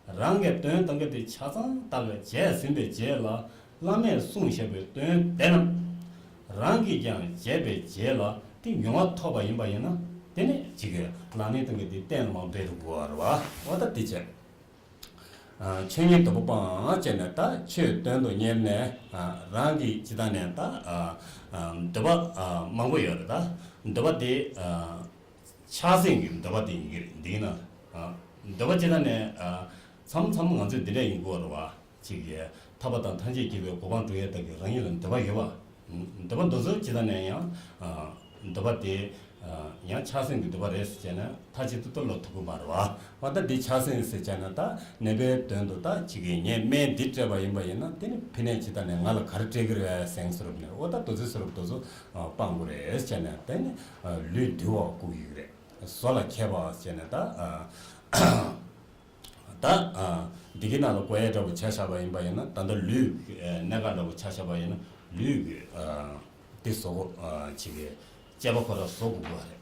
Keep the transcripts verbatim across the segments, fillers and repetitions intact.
རང་གི་དོན་དང་གི་དེ་ཆ་ཚང་བརྟག་བྱས་ཟིན་པའི་རྗེས་ལ། བླ་མས་གསུངས་བཞག་པའི་དོན་དེ་རྣམས་རང་གིས་ཀྱང་བྱས་པའི་རྗེས་ལ་དེ་མྱོང་བ་ཐོབ་པ་ཡིན་པ་ཡིན་ན། དེ་ནི་གཅིག་གི་ལག་ལེན་དང་གི་དེ་གཏན་ལ་མ་འབེབས་དུ་དགོས་པ་རེད་བ། འོ་ད་དེ་བྱས། ཆོས་ཉིད་དོན་པོ་སྤང་བྱས་ནས་ད་ཆོས་དོན་དུ་གཉེར་ནས། རང་གིས་ཇི་ལྟར་ནས་ད་འདོད་པ་མང་པོ་ཡོད་རེད། ད་འདོད་པ་དེ་ཆགས་སེམས་ཀྱི་འདོད་པ་དེ་ཡིན་གྱི་རེད། འདི་ཡིན་ན་འདོད་པ་ཇི་ལྟར་ནས་མཚམས་མཚམས་ང་ཚོས་འདི་འདྲ་ཡིན་དགོས་རེད་བ། གཅིག་གིས་ཐར་པ་དང་ཐམས་ཅད་མཁྱེན་པའི་གོ་འཕང་སྒྲུབ་ཡས་དག་གི་རང་ཉིད་ལ་འདོད་པ་ཡོད་པ། འདོད་པ་འདི་ཚོ་ཇི་ལྟར་ནས་ཡང་འདོད་པ་དེ་ཡང་ཆགས་སེམས་ཀྱི་འདོད་པ་རེད་ཟེར་བྱས་ན་མཐའ་གཅིག་ཏུ་ཏུ་ལོག་ཐུབ་ཀྱི་མ་རེད་བ། འོ་ད་འདི་ཆགས་སེམས་ཟེར་བྱས་ན་ད་ནད་པའི་དོན་དུ་ད་གཅིག་གིས་ངས་སྨན་འདི་སྤྲད་པ་ཡིན་པ་ཡིན་ན་དེ་ནི་ཕན་ནས་ཇི་ལྟར་ནས་ང་ལ་ག་རེ་སྤྲད་ཀྱི་རེད་ཟེར་བཟོ་འདྲ་ནས། འོ་ད་འདི་ཚོའི་བཟོ་འདྲ་འདི་ཚོ་སྤང་དགོས་རེད་ཟེར་བྱས་ན་དེ་ནི་ལུས་འདུལ་བ་བསྐུལ་གྱི་རེད། བཟོ་ལ་མཁས་པ་ཟེར་བྱས་ན་ད། ད་འདི་གི་ནང་ལ་བཀོད་ཡས་འདྲ་བོ་ཆ་བཞག་པ་ཡིན་པ་ཡིན་ན། ད་ལྟ་ལུས་གནད་འགག་འདྲ་བོ་ཆ་བཞག་པ་ཡིན་ན་ལུས་ཀྱི་དེ་བཟོ་དགོས། གཅིག་གི་དཔྱད་པ་ཁོ་རང་བཟོ་དགོས་པ་རེད།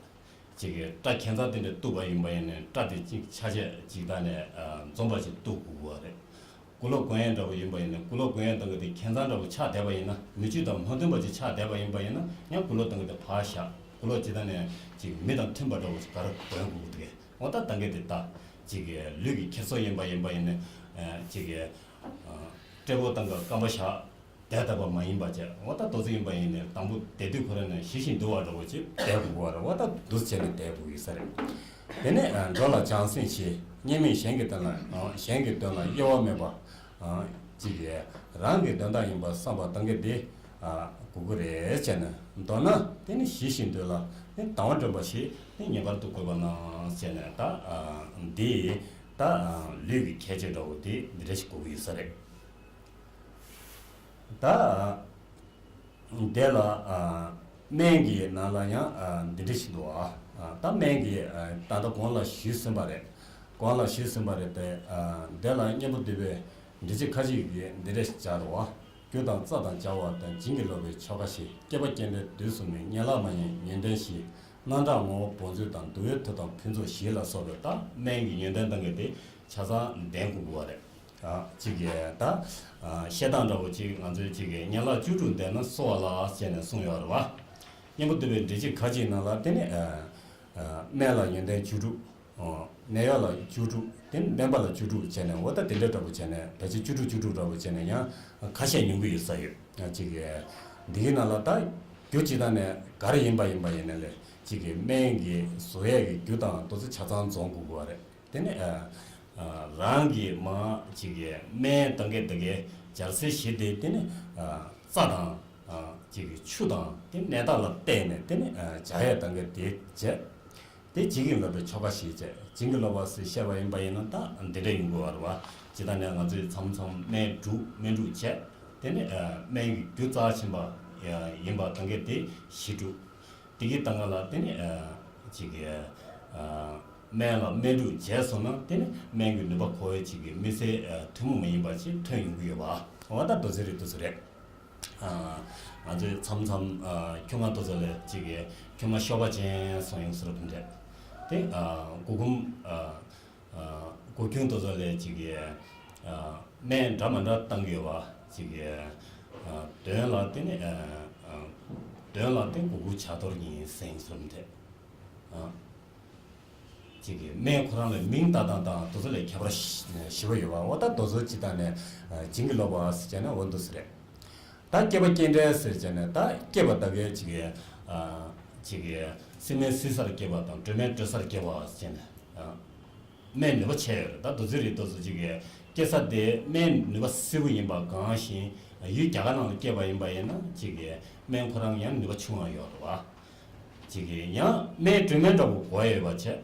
གཅིག་གི་སྐྲ་ཁྱད་མཚར་དེ་འདྲ་གཏུབ་པ་ཡིན་པ་ཡིན་ན་སྐྲ་དེ་གཅིག་ཆ་བྱད་གཅིག་དང་ནས་འཛོམས་པ་ཞིག་གཏུབ་དགོས་པ་རེད། སྐུ་ལོ་གོན་ཡས་འདྲ་བོ་ཡིན་པ་ཡིན་ན་སྐུ་ལོ་གོན་ཡས་དང་གི་དེ་ཁྱད་མཚར་འདྲ་བོ་ཆགས་བསྡད་པ་ཡིན་ན། མི་ཆོས་དང་མ་མཐུན་པ་ཅིག་ཆགས་བསྡད་པ་ཡིན་པ་ཡིན་ན་ཡང་སྐུ་ལོ་དང་གི་དེ་ཕར་བཞག་སྐུ་ལོ་ཇི་ལྟར་ནས་ཅིག་མི་དང་མཐུན་པ་འདྲ་བོ་ཞིག་ག་རེ་གོན་དགོས་ཀྱི་འདུག་འོ་ད་ད་གི་དེ་ད་ཅིག་ལུས་ཀྱི་འཁྱེར་སོ་ཡིན་པ་ཡིན་པ་ཡིན་ན་ཅིག་སྤྲེལ་པོ་དང་གི་རྐང་པ་བཞག་བསྡད་བསྡད་པ་མ་ཡིན་པ་བྱས། འོ་ད་དོ་ཚིགས་ཡིན་པ་ཡིན་ནས་དང་པོ་བསྡད་དུས་ཁོ་རང་ནས་ཞི་ཞིང་དུལ་བ་འདྲ་བོ་ཅིག་བསྡད་དགོས་པ་རེད། འོ་ད་འདུག་བྱས་ནས་བསྡད་དགོས་ཀྱི་ས་རེད། དེ་ནས་འགྲོ་ལ་བྱང་སེམས་ཤིག་སྙིགས་མའི་གཞན་གྱི་དོན་ལ། གཞན་གྱི་དོན་ལ་གཡེལ་བ་མེད་པ། གཅིག་གིས་རང་གི་དོན་དག་ཡིན་པར་བསམ་པ་དང་གི་དེ་དགོས་ཀྱི་རེད་བྱས་ནས། མདོར་ན་དེ་ནི་ཞི་ཞིང་དུལ་ལ་ནི་དང་བ་འདྲེན་པ་ཞིག་ནི་ངེས་པར་དུ་དགོས་པ་ན་བྱས་ནས། ད་འདི་ད་ལུས་ཀྱི་ཁྱད་ཆོས་འདྲ་བོ་དེ་འདི་འདྲ་ཞིག་དགོས་ཀྱི་ཡོད་ས་རེད། ད། དེ་ལ་སྨན་གྱི་ནང་ལ་ཡང་འདི་འདྲ་ཞིག་འདུག་ཨ། ད་སྨན་གྱི་ད་ལྟ་གོང་ལ་ཞུས་ཟིན་པ་རེད། གོང་ལ་ཞུས་ཟིན་པ་རེད་དེ། དེ་ལ་གཉེན་པོ་འདུས་པའི་འབྲི་བྱེད་ཁ་ཅིག་གིས་འདི་འདྲ་ཞིག་སྦྱར་རོ། རྒྱུ་དང་རྩ་དང་སྦྱར་བ་དང་། བྱིན་གྱིས་རློབ་པའི་ཆོ་ག་ཞིག་སྐྱེས་པ་སྐྱེས་འབྲས་དུས་གསུམ་ནས། ཡན་ལག་མ་ཡིན་ཡོན་ཏན་བཞི། རྣམ་གྲངས་ངོ་བོ་བོ་མཛོད་དང་། བསྡུ་བའི་མཐུ་དང་ཕུན་ཚོགས་བཞི་ལ་སོགས་པའི་ད་སྨན་གྱི་ཡོན་ཏན་དང་གི་དེ་ཆ་ཚང་ལྡན་དགོས་ཀྱི་ཡོད་རེད། གཅིག་གིས་ད་བཤད་སྟངས་འདྲ་བོ་གཅིག་ང་ཚོའི་གཅིག་གིས་ཡན་ལག་བཅུ་དྲུག་ལྡན་ན་གསོ་བ་ལ་ཟེར་ནས་གསུངས་ཡོད་རེད་བ། གཉེན་པོ་འདུས་པའི་འབྲི་བྱེད་ཁ་ཅིག་ནང་ལ་དེ་ནི་སྨན་ལ་ཡོན་ཏན་བཅུ་དྲུག་ནད་གཡོག་ལ་བཅུ་དྲུག་དེ་ནི་སྨན་པ་ལ་བཅུ་དྲུག་བྱས་ནས། འོ་ད་དེ་འདྲ་འདྲ་བོ་བྱས་ནས་ཕལ་ཆེར་བཅུ་དྲུག་བཅུ་དྲུག་འདྲ་བོ་བྱས་ནས་ཡང་ཁ་ཤས་ཉུང་གི་ཡོད་ས་ཡོད། གཅིག་གིས་འདི་གི་ནང་ལ་ད་རྒྱུ་ཇི་ལྟར་ནས་ག་རེ་ཡིན་པ་ཡིན་པ་ཡིན་ན་ལས་གཅིག་གིས་སྨན་གྱི་བཟོ་ཡས་ཀྱི་རྒྱུ་དང་དེ་ཚོ་ཆ་ཚང་འཛོམས་དགོས་ཀྱི་ཡོད་རེད། དེ་ནས་རང་གི་མ་ཅིག་གི་སྨན་དང་གི་དེ་གའི་སྦྱར་སའི་གཞི་དེ་དེ་ནས་རྩ་དང་ཅིག་གི་ཆུ་དང་དེ་ནས་ནད་རྟགས་ལ་བལྟས་ནས་དེ་ནས་སྦྱར་ཡས་དང་གི་དེ་བྱས། དེ་བྱིན་གྱིས་རློབ་པའི་ཆོ་ག་ཞིག་བྱས། བྱིན་གྱིས་རློབ་པ་ཟེར་བཤད་པ་ཡིན་པ་ཡིན་ན་ད་འདི་འདྲ་ཡིན་དགོས་པ་རེད་བ། ཇི་ལྟར་ནས་ང་ཚོས་མཚམས་མཚམས་སྨན་སྒྲུག་སྨན་སྒྲུག་བྱས། དེ་ནས་སྨན་གྱི་རྒྱུ་རྩ་ཆེན་པ་ཡིན་པ་དང་གི་དེ་གཞི་སྒྲུག་དེ་གི་སྟེང་ལ་དེ་ནི་ཅིག་གི་སྨན་ལ་སྨན་སྒྲུབ་བྱས་སོང་ན་དེ་ནི་སྨན་གྱི་ནུས་པ་ཁོ་བོའི་ཅིག་གི་མི་ཚེ་ཐུན་མོང་མ་ཡིན་པ་ཅིག་ཐོན་ཡོང་གི་ཡོད་པ། འོ་ད་དེ་ཚོ་རེད། དེ་ཚོ་རེད། ང་ཚོས་མཚམས་མཚམས་ཁྱོད་ང་དེ་ཚོ་ལ་ཅིག་གི་ཁྱོད་ང་གཤོག་པ་ཅན་སོང་ཡོང་ཟེར་བ་འདྲ། དེ་མགོ་ཁུངས། གོ་ཁྱོད་དེ་ཚོ་ལ་ཅིག་གི་སྨན་འདྲ་མི་འདྲ་བཏང་གི་ཡོད་པ། ཅིག་གི་དོན་ལ་དེ་ནི་དོན་ལ་དེ་མགོ་ཁུངས་ཇ་གཏོར་ཡིན་ཟེར་སོང་དེ། ཅིག་གི་སྨན་ཁོ་རང་ལ་མིང་བཏགས་སྟངས་དང་དེ་ཚོ་ལ་ཁྱད་པར་ཞི་བ་ཡོད་པ། འོ་ད་དེ་ཚོ་ཇི་ལྟར་ནས་བྱིན་གྱིས་རློབ་པ་ཟེར་བྱས་ན་འོ་འདུག་ཟེར་རེད། ད་སྐྱེས་པ་སྐྱེས་འབྲས་ཟེར་བྱས་ན་ད་སྐྱེས་པ་ད་གའི་ཅིག་གི་ཅིག་གི་སྲིན་མོའི་སྲིད་སར་སྐྱེས་པ་དང་སྒྲོལ་མའི་སྒྲོལ་སར་སྐྱེས་པ་ཟེར་ནས། སྨན་ནུས་པ་ཆེ་ཡོད་རེད། ད་དེ་ཚོ་རེད། དེ་ཚོ་ཅིག་གི་སྐྱེ་ས་དེ་སྨན་ནུས་པ་གསལ་པོ་ཡིན་པ་གང་ཞིག་ཡུལ་རྒྱ་གར་ནང་ལ་སྐྱེས་པ་ཡིན་པ་ཡིན་ན་ཅིག་གི་སྨན་ཁོ་རང་ཡང་ནུས་པ་ཆུང་བ་ཡོད་རེད་བ། ཅིག་གི་ཡང་སྨན་སྒྲོལ་མའི་འདྲ་བོ་དགོས་ཡོད་པ་བྱས།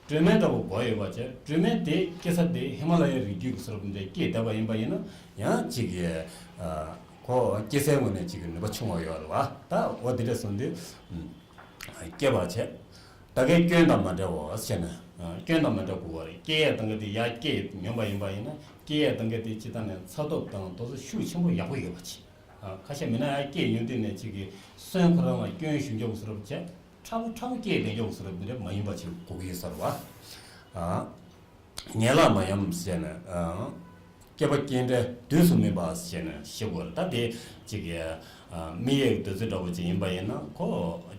སྒྲོལ་མའི་འདྲ་བོ་དགོས་ཡོད་པ་བྱས། སྒྲོལ་མའི་དེ་སྐྱེ་ས་དེ་ཧི་མ་ལ་ཡའི་རི་རྒྱུད་ཀྱི་ས་རུབ་འདྲ་སྐྱེས་བསྡད་པ་ཡིན་པ་ཡིན་ན་ཡང་ཅིག་གི་ཁོ་སྐྱེ་སའི་ངོས་ནས་ཅིག་གི་ནུས་པ་ཆུང་བ་ཡོད་རེད་བ། ད་འོ་དེ་འདྲ་སོང་དུས་སྐྱེས་པ་བྱས། ད་གའི་སྐྱོན་དང་མ་འདྲ་བ་ཟེར་ན། སྐྱོན་དང་མ་འདྲ་དགོས་པ་རེད། སྐྱེ་ཡས་དང་ག་དེ་ཡར་སྐྱེས་ཉོན་པ་ཡིན་པ་ཡིན་ན་སྐྱེ་ཡས་དང་ག་དེ་སྤྱི་བཏང་ནས་ཚ་སྟོབས་དང་དོ་ཚོ་ཤུགས་ཆེན་པོ་ཡག་པོ་ཡོད་པ་ཅིག་ཁ་ཤས་མི་ན་ཡར་སྐྱེས་ཉོན་དུས་ནས་ཅིག་གི་སོན་ཁོ་རང་ལ་སྐྱོན་ཞུགས་འཇོག་ཟེར་བ་བྱས། ཁྲ་བོ་ཁྲ་བོ་སྐྱེས་བསྡད་འཇོག་ཟེར་བ་འདི་འདྲ་མ་ཡིན་པ་ཅིག་དགོས་ཀྱི་ཡོད་ས་རེད་བ། ཡན་ལག་མ་ཉམས་ཟེར་ནས། ཨ། སྐྱེས་པ་སྐྱེས་འབྲས་དུས་སུ་སྨིན་པ་ཟེར་ནས་བཤད་དགོས་རེད། ད་དེ་གཅིག་གི། ཨ། དམིགས་ཡུལ་འདོད་ཚུལ་འདྲ་པོ་ཅིག་ཡིན་པ་ཡིན་ན་ཁོ་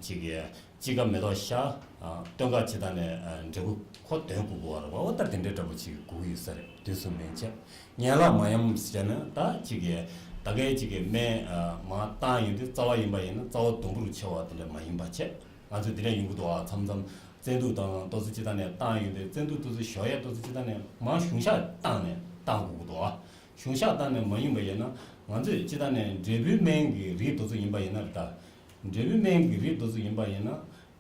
གཅིག་གི། དཔྱིད་ཀ་མེ་ཏོག་ཤར། ཨ། སྟོན་ཁ་ཇི་ལྟར་ནས། ཨ། འབྲས་བུ་ཁོ་དོན་གོ་དགོས་པ་རེད་པ། འོ་ད་དེ་འདྲའི་འདྲ་པོ་ཅིག་དགོས་ཀྱི་ཡོད་ས་རེད། དུས་སུ་སྨིན་བྱས། ཡན་ལག་མ་ཉམས་ཟེར་ནས་ད་གཅིག་གི། ད་གའི་གཅིག་གི་སྨན། ཨ། མར་བཏང་ཡོང་དུས་རྩ་བ་ཡིན་པ་ཡིན་ན་རྩ་བ་དུམ་བུར་ཆེ་བ་དེ་འདྲ་མ་ཡིན་པ་བྱས། ང་ཚོས་དེ་འདྲ་ཡོང་གི་འདུག་ཨ། མཚམས་མཚམས་བཙན་དུག་དང་ཏོག་ཙམ་ཅི་ལྟར་ནས་བཏང་ཡོང་དུས་བཙན་དུག་ཏོག་ཙམ་ཞོ་ཡས་ཏོག་ཙམ་ཅི་ལྟར་ནས་མར་གཞུང་ཤ་བཏང་ནས་བཏང་དགོས་ཀྱི་འདུག་ཨ། གཞུང་ཤ་བཏང་ནས་མ་ཡོང་པ་ཡིན་ན། ང་ཚོས་ཅི་ལྟར་ནས་འབྲས་བུའི་སྨན་གྱི་རིགས་ཏོག་ཙམ་ཡིན་པ་ཡིན་ན་རེད་ད། འབྲས་བུའི་སྨན་གྱི་རིགས་ཏོག་ཙམ་ཡིན་པ་ཡིན་ན།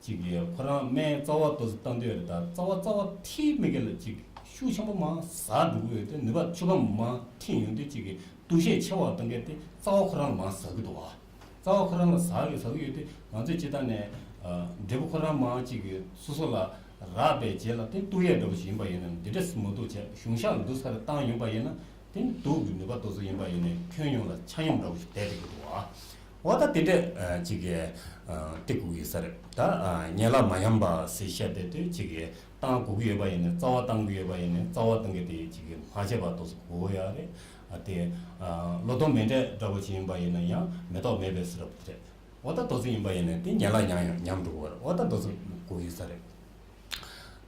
གཅིག་གིས་ཁོ་རང་སྨན་རྩ་བ་ཏོག་ཙམ་བཏང་དུས་རེད་ད། རྩ་བ་རྩ་བ་ཐིག་མི་དགེ་ལ་གཅིག་ཤུགས་ཆེན་པོ་མར་ཟག་འགྲོ་གི་ཡོད་དེ། ནུས་པ་ཆུ་ཁམས་མར་ཐིག་ཡོང་དུས་གཅིག་གིས་དུག་ཤས་ཆེ་བ་གཏོང་མཁན་དེ་རྩ་བ་ཁོ་རང་ལ་མར་ཟག་གི་འདུག་བ། རྩ་བ་ཁོ་རང་ལ་ཟག་གི་ཟག་གི་ཡོད་དུས་ང་ཚོས་ཅི་ལྟར་ནས། ཨ། འབྲས་བུ་ཁོ་རང་མར་གཅིག་གིས་སོ་སོ་ལ་རག་པའི་རྗེས་ལ་དེ་གཏུབ་ཡས་འདྲ་པོ་ཞིག་ཡིན་པ་ཡིན་ན་འདི་འདྲ་སེ་མ་གཏུབ་བྱས་གཞུང་ཤ་ལ་དུག་ཚ་རེ་བཏང་ཡོང་པ་ཡིན་ན། དེ་ནི་དུག་གི་ནུས་པ་ཏོག་ཙམ་ཡིན་པ་ཡིན་ནའི་ཁྱོན་ཡོངས་ལ་ཆ་སྙོམས་འདྲ་པོ་ཞིག་བསྡད་བསྡད་ཀྱི་འདུག་བ། འོ་ད་དེ་འདྲས། ཨ། གཅིག་གིས། ཨ། དེ་དགོས་ཀྱི་ཡོད་ས་རེད་ད། ཨ། ཡན་ལག་མ་ཉམས་པ་ཟེར་བཤད་བསྡད་དུས་གཅིག་གིས་བཏང་དགོས་ཀྱི་ཡོད་པ་ཡིན་ནའི། རྩ་བ་བཏང་གི་ཡོད་པ་ཡིན་ནའི་རྩ་བ་བཏང་གི་དེ་གཅིག་གིས་མ་བྱས་པ་ཏོག་ཙམ་དགོས་ཀྱི་ཡོད་རེད། ཨ། དེ། ཨ། ལོ་ཐོག་མེ་འབྲས་འདྲ་པོ་ཅིག་ཡིན་པ་ཡིན་ན་ཡང་མེ་ཏོག་མེད་པའི་ཟེར་བ་དེ་རེད། འོ་ད་ཏོག་ཙམ་ཡིན་པ་ཡིན་ནའི་དེ་ཡན་ལག་ཉམས་ཡང་ཉམས་འགྲོ་གི་ཡོད་རེད། འོ་ད་ཏོག་ཙམ་དགོས་ཀྱི་ཡོད་ས་རེད།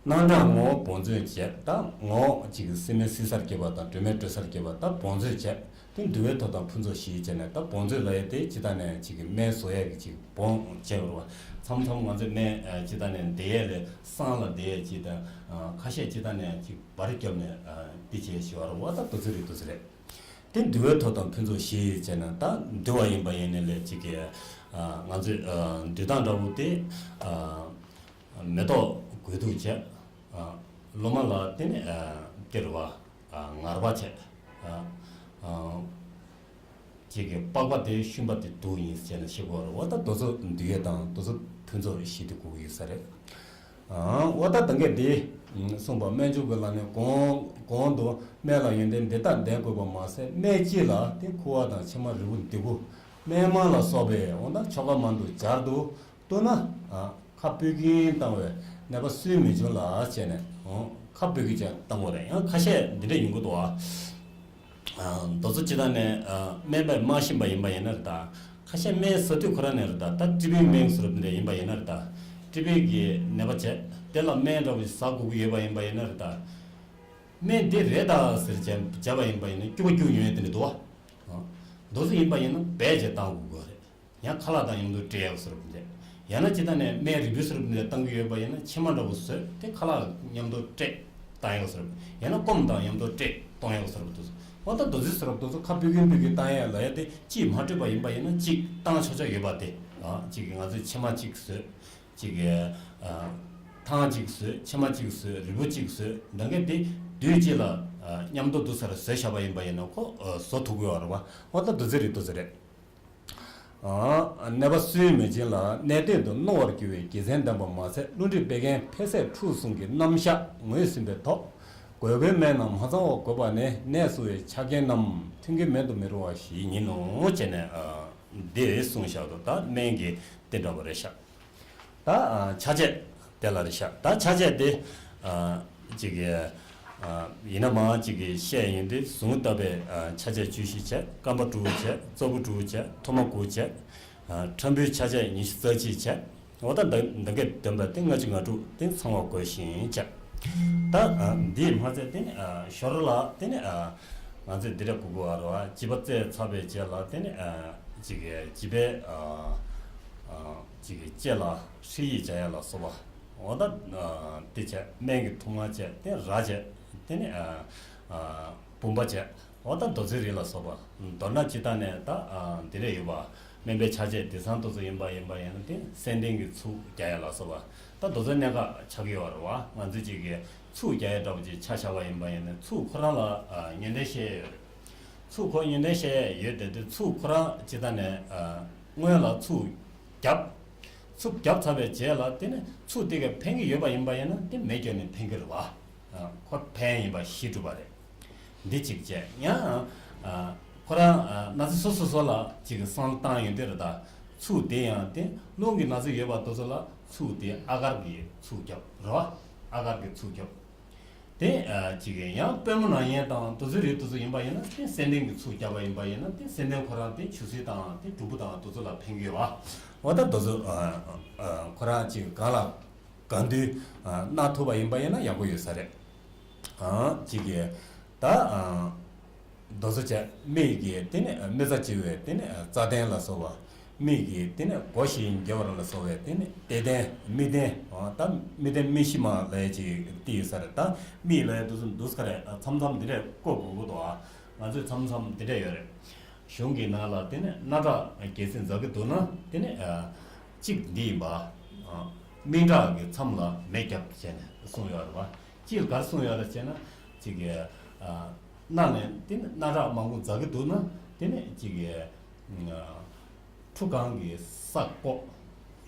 རྣམ་གྲངས་ངོ་བོ་བོར་འཛོལ་བྱས། ད་ངོ་བོ་གཅིག་གིས་སྲིན་མོ་སྲིད་སར་སྐྱེས་པ་དང་སྒྲོལ་མ་སྒྲོལ་སར་སྐྱེས་པ་ད་བོར་འཛོལ་བྱས། དེ་འདུལ་བའི་ཐོ་དང་ཕུན་ཚོགས་ཞེས་བྱས་ནས། ད་བོར་འཛོལ་ལབ་ཡས་དེ་ཅི་ལྟར་ནས་གཅིག་གིས་སྨན་བཟོ་ཡས་ཀྱི་གཅིག་བོང་བྱས་པ་རེད་བ། མཚམས་མཚམས་ང་ཚོས་སྨན། ཨ། ཅི་ལྟར་ནས་འདེབས་ཡས་ལས་བསང་ལ་འདེབས་ཡས་ཅིག་དང་། ཨ། ཁ་ཤས་ཅི་ལྟར་ནས་གཅིག་འབར་བརྒྱབ་ནས། ཨ། འདི་བྱས་ཞེས་པ་རེད་བ། ད་དེ་ཚོ་རེད། དེ་ཚོ་རེད། དེ་འདུལ་བའི་ཐོ་དང་ཕུན་ཚོགས་ཞེས་བྱས་ནས། ད་འདུལ་བ་ཡིན་པ་ཡིན་ནའི་ལས་གཅིག་གིས། ཨ། ང་ཚོས། ཨ། འདུལ་སྟངས་འདྲ་པོ་དེ། ཨ། མེ་ཏོག་དགོས་གཏུགས་བྱས། ཨ། ལོ་མ་ལ་དེ་ནས། ཨ། དེ་རེད་བ། ཨ། ངར་པ་བྱས། ཨ། ཨ། གཅིག་གིས་པགས་པ་དེ་ཤུན་པ་དེ་དུག་ཡིན་ཟེར་ནས་བཤད་དགོས་རེད་བ། ད་དེ་ཚོ་འདུལ་ཡས་དང་དེ་ཚོ་ཕུན་ཚོགས་ཞེས་དེ་དགོས་ཀྱི་ཡོད་ས་རེད། ཨ། འོ་ད་ད་གིན་དེ་གསུངས་པ་སྨན་ཆུང་གི་ལམ་ནས་གོང་གོང་དུ་སྨན་ལ་ཡོན་ཏན་འདི་ལྟར་ལྡན་དགོས་པ་མ་ཟད། སྨན་གཅིག་ལ་དེ་ཁུ་བ་དང་ཕྱེ་མ་རིལ་བུ་ལྡེ་གུ། སྨན་མར་ལ་སོགས་པའི། འོ་ན་ཆོ་ག་མང་དུ་སྦྱར་དུ་བཏུབ་ན། ཨ། ཁ་སྤུ་གིན་བཏང་བས་ནད་པ་སུན་མི་འབྱུང་ལ་བྱས་ནས། ཨོ། ཁ་སྤུ་གིན་ཅིག་བཏང་དགོས་རེད། ཡང་ཁ་ཤས་འདི་འདྲ་ཡོང་གི་འདུག་ཨ། ཨ། དེ་ཚོ་ཅི་ལྟར་ནས། ཨ། སྨན་པས་མ་ཤེས་པ་ཡིན་པ་ཡིན་ན་རེད་ད། ཁ་ཤས་སྨན་ཟ་དུས་ཁོ་རང་ནས་རེད་ད། ད་ཊི་བི་སྨན་ཟེར་བ་འདི་འདྲ་ཡིན་པ་ཡིན་ན་རེད་ད། ཊི་བི་གི་ནད་པ་བྱས། དེ་ལ་སྨན་འདྲ་པོ་ཞིག་ཟ་དགོས་ཀྱི་ཡོད་པ་ཡིན་པ་ཡིན་ན་རེད་ད། སྨན་འདི་རེད་ད་ཟེར་བྱས་བྱས་པ་ཡིན་པ་ཡིན་ན་སྐྱུག་པ་སྐྱུག་ཡོང་ཡས་དེ་འདྲ་འདུག་ཨ། ཨ། དེ་ཚོ་ཡིན་པ་ཡིན་ན་བས་བྱས་བཏང་དགོས་ཀྱི་རེད། ཡང་ཁ་ལག་དང་མཉམ་དུ་སྤྲད་ཡག་ཟེར་བ་འདྲ། ཡང་ན་ཅི་ལྟར་ནས་སྨན་རིལ་བུ་ཟེར་བ་འདྲ་བཏང་གི་ཡོད་པ་ཡིན་ན་ཕྱེ་མ་འདྲ་པོ་བཟོས་ཏེ་ཁ་ལག་མཉམ་དུ་སྤྲད་བཏང་ཡག་ཟེར་བ། ཡང་ན་སྐོམ་དང་མཉམ་དུ་སྤྲད་གཏོང་ཡག་ཟེར་བ་འདུག། འོ་ད་དེ་ཚོ་ཟེར་བ་འདུག། ཁ་སྤུ་གིན་སྤུ་གིན་བཏང་ཡག་ལབ་ཡག་དེ་གཅིག་མ་སྤྲད་པ་ཡིན་པ་ཡིན་ན་གཅིག་བཏང་ཆོག་ཆོག་ཡོད་པ་དེ། ཨ། གཅིག་གིས་ང་ཚོས་ཕྱེ་མ་གཅིག་བཟོས། གཅིག་གིས། ཨ། ཐང་གཅིག་བཟོས། ཕྱེ་མ་གཅིག་བཟོས། རིལ་བུ་གཅིག་བཟོས། འདྲ་མཁན་དེ་དུས་གཅིག་ལ། ཨ། མཉམ་དུ་དུ་སར་བཟོས་བཞག་པ་ཡིན་པ་ཡིན་ན་ཁོ། ཨ། བཟོ་ཐུབ་ཀྱི་ཡོད་རེད་བ། འོ་ད་དེ་ཚོ་རེད། དེ་ཚོ་རེད། ཨ། ནད་པ་སུན་མི་འབྱིན་ལ་གནད་དོན་དུ་རྣོ་བར་གྱུར་བའི་དགེ་མཚན་ལྡན་པ་མ་ཟད། བློ་འདྲི་བད་ཀན་འཕེལ་ཟད་འཁྲུགས་གསུམ་གྱི་རྣམ་གཞག་ངོས་ཟིན་པའི་ཐོག། དགོས་པའི་སྨན་རྣམས་མ་ཚང་བ་དགོས་པ་ནི། ནད་གསོ་བའི་ཆ་རྐྱེན་རྣམས་མཐུན་རྐྱེན་མེད་དུ་མི་རུང་བ་ཞིག་ཡིན་ནོ་ཅེས་ནས། ཨ། འདི་གསུངས་བཞག་འདུག། ད་སྨན་གྱི་དེ་འདྲ་བ་རེད་ཤག། ད། ཨ། ཆ་བྱད་དེ་ལ་རེད་ཤག། ད་ཆ་བྱད་དེ། ཨ། གཅིག་གི། ཨ། ཡིན་ན་མ་གཅིག་གི་བཤད་ཡིན་དུས་ཟུངས་བཏབ་པའི། ཨ། ཆ་བྱད་བཅུ་བཞི་བྱས། རྐང་པ་དྲུག་བྱས། རྩ་བུ་དྲུག་བྱས། ཐུར་མ་དགུ་བྱས། ཨ། ཁྲམ་བུའི་ཆ་བྱད་ཉི་ཤུ་རྩ་གཅིག་བྱས། འོ་ད་འདི་འདི་གའི་འདོན་པ་དེ་ལྔ་བཅུ་ང་དྲུག་དེ་ཚང་བ་དགོས་ཤིང་བྱས། ད། ཨ། འདིའི་མ་ཚད་དེ་ནི། ཨ། ཞོར་ལ་དེ་ནི། ཨ། ང་ཚོས་འདི་འདྲ་གོ་དགོས་པ་རེད་བ། བྱིས་པ་བཙས་ཚར་བའི་རྗེས་ལ་དེ་ནི། ཨ། གཅིག་གི་བྱིས་པའི། ཨ། ཨ། གཅིག་གི་ལྕེ་ལ་ཧྲིལ་ཡིག་སྦྱར་ཡ་ལ་སོགས་པ། འོ་ད། ཨ། དེ་བྱས། སྨན་གྱི་ཐུར་མ་བྱས། དེ་ར་བྱས། དེ་ནི། ཨ། ཨ། བུམ་པ་བྱས། འོ་ད་རྡོ་རྩེ་རིལ་ལ་སོགས་པ། མདོར་ན་སྤྱིར་བཏང་ནས་ད། ཨ། འདི་འདྲ་ཡོད་པ། སྨན་པའི་ཆ་བྱད་དེང་སང་དེ་ཚོ་ཡིན་པ་ཡིན་པ་ཡིན་ན་དེ་སེང་ལྡེང་གི་ཚུགས་རྒྱག་ཡ་ལ་སོགས་པ། ད་རྡོ་རྩེ་གནད་འགག་ཆགས་ཀྱི་ཡོད་རེད་བ། ང་ཚོས་གཅིག་གི་ཚུགས་རྒྱག་ཡ་འདྲ་པོ་ཅིག་ཆ་བཞག་པ་ཡིན་པ་ཡིན་ན་ཚུགས་ཁོ་རང་ལ། ཨ། ཡོན་ཏན་བཤད་ཡ་ཡོད་རེད། ཚུགས་ཁོ་ཡོན་ཏན་བཤད་ཡ་ཡོད་དེ། དེ་ཚུགས་ཁོ་རང་སྤྱིར་བཏང་ནས། ཨ། སྔོན་ལ་ཚུགས་བརྒྱབ། ཚུགས་བརྒྱབ་ཚར་བའི་རྗེས་ལ་དེ་ནི་ཚུགས་དེ་ག་ཕན་གྱི་ཡོད་པ་ཡིན་པ་ཡིན་ན་དེ་མེ་སྐྱོན་ནས་ཕན་གྱི་རེད་བ། ཨ། ཁོ་ཕན་ཡིན་པ་གཞི་གྲུབ་པ་རེད། འདི་གཅིག་བྱས། ཡང་། ཨ། ཁོ་རང་། ཨ། ན་ཚ་སོ་སོ་སོ་ལ་གཅིག་གི་བསང་བཏང་ཡོང་དུས་རེད་ད། ཚུགས་དེ་ཡང་དེ་རླུང་གི་ན་ཚ་ཡོད་པ་དེ་ཚོ་ལ་ཚུགས་དེ་ཨ་གར་གྱི་ཚུགས་རྒྱབ་རེད་བ། ཨ་གར་གྱི་ཚུགས་རྒྱབ། དེ་ཨ་ཅིག་ཡང་པུས་མོ་ནང་བསྙེན་དང་དེ་ཚོ་རིགས་དེ་ཚོ་ཡིན་པ་ཡིན་ན་དེ་སེམས་ལྡན་གྱི་ཚུགས་རྒྱབ་པ་ཡིན་པ་ཡིན་ན་དེ་སེམས་ལྡན་ཁོ་རང་དེ་ཆུ་སྲིན་དང་དེ་གྲུམ་བུ་དང་དེ་ཚོ་ལ་ཕན་གྱི་ཡོད་པ། འོ་ད་དེ་ཚོ་ཨ་ཨ་ཁོ་རང་ཅིག་གང་ལ་གང་འདུལ་ཨ་གནང་ཐུབ་པ་ཡིན་པ་ཡིན་ན་ཡག་པོ་ཡོད་ས་རེད། ཨ་ཅིག་གིས་ད་ཨ་དེ་ཚོ་བྱས་མི་གི་དེ་ནི་མི་ཚ་བྱི་བའི་དེ་ནི་རྩ་ལྡན་ལ་སོགས་པ། མི་གི་དེ་ནི་སྒོ་བཞི་འགྱེལ་བ་ལ་སོགས་པའི་དེ་ནི་ལྟས་ལྡན་མི་ལྡན། ཨ་ད་མི་ལྡན་མི་ཤི་མ་ལས་ཅིག་དེ་ཡོད་ས་རེད། ད་མི་ལ་དེ་ཚོ་འདུག་ས་རེད། མཚམས་མཚམས་འདི་འདྲས་བཀོད་དགོས་ཀྱི་འདུག་ཨ་ང་ཚོས་མཚམས་མཚམས་འདི་འདྲས་ཡོད་རེད། གཞུང་གི་ནང་ལ་དེ་ནི་སྣ་ཁྲག་གལ་སྲིད་འཛག་གི་འདུག་ན་དེ་ནི་ཨ་གཅིག་འདི་ཡིན་པ། ཨ་སྨན་ཁྲག་གི་མཚམས་ལ་མེ་བརྒྱབ་བྱས་ནས་གསུངས་ཡོད་རེད་བ། གཅིག་ག་རེ་གསུངས་ཡོད་རེད་ཟེར་ན། གཅིག་གི་ཨ་སྣ་ནས་དེ་ནི་སྣ་ཁྲག་མང་པོ་འཛག་གི་འདུག་ན་དེ་ནི་གཅིག་གི་ཨ་ཁྲུ་གང་གི་ས་བརྐོ།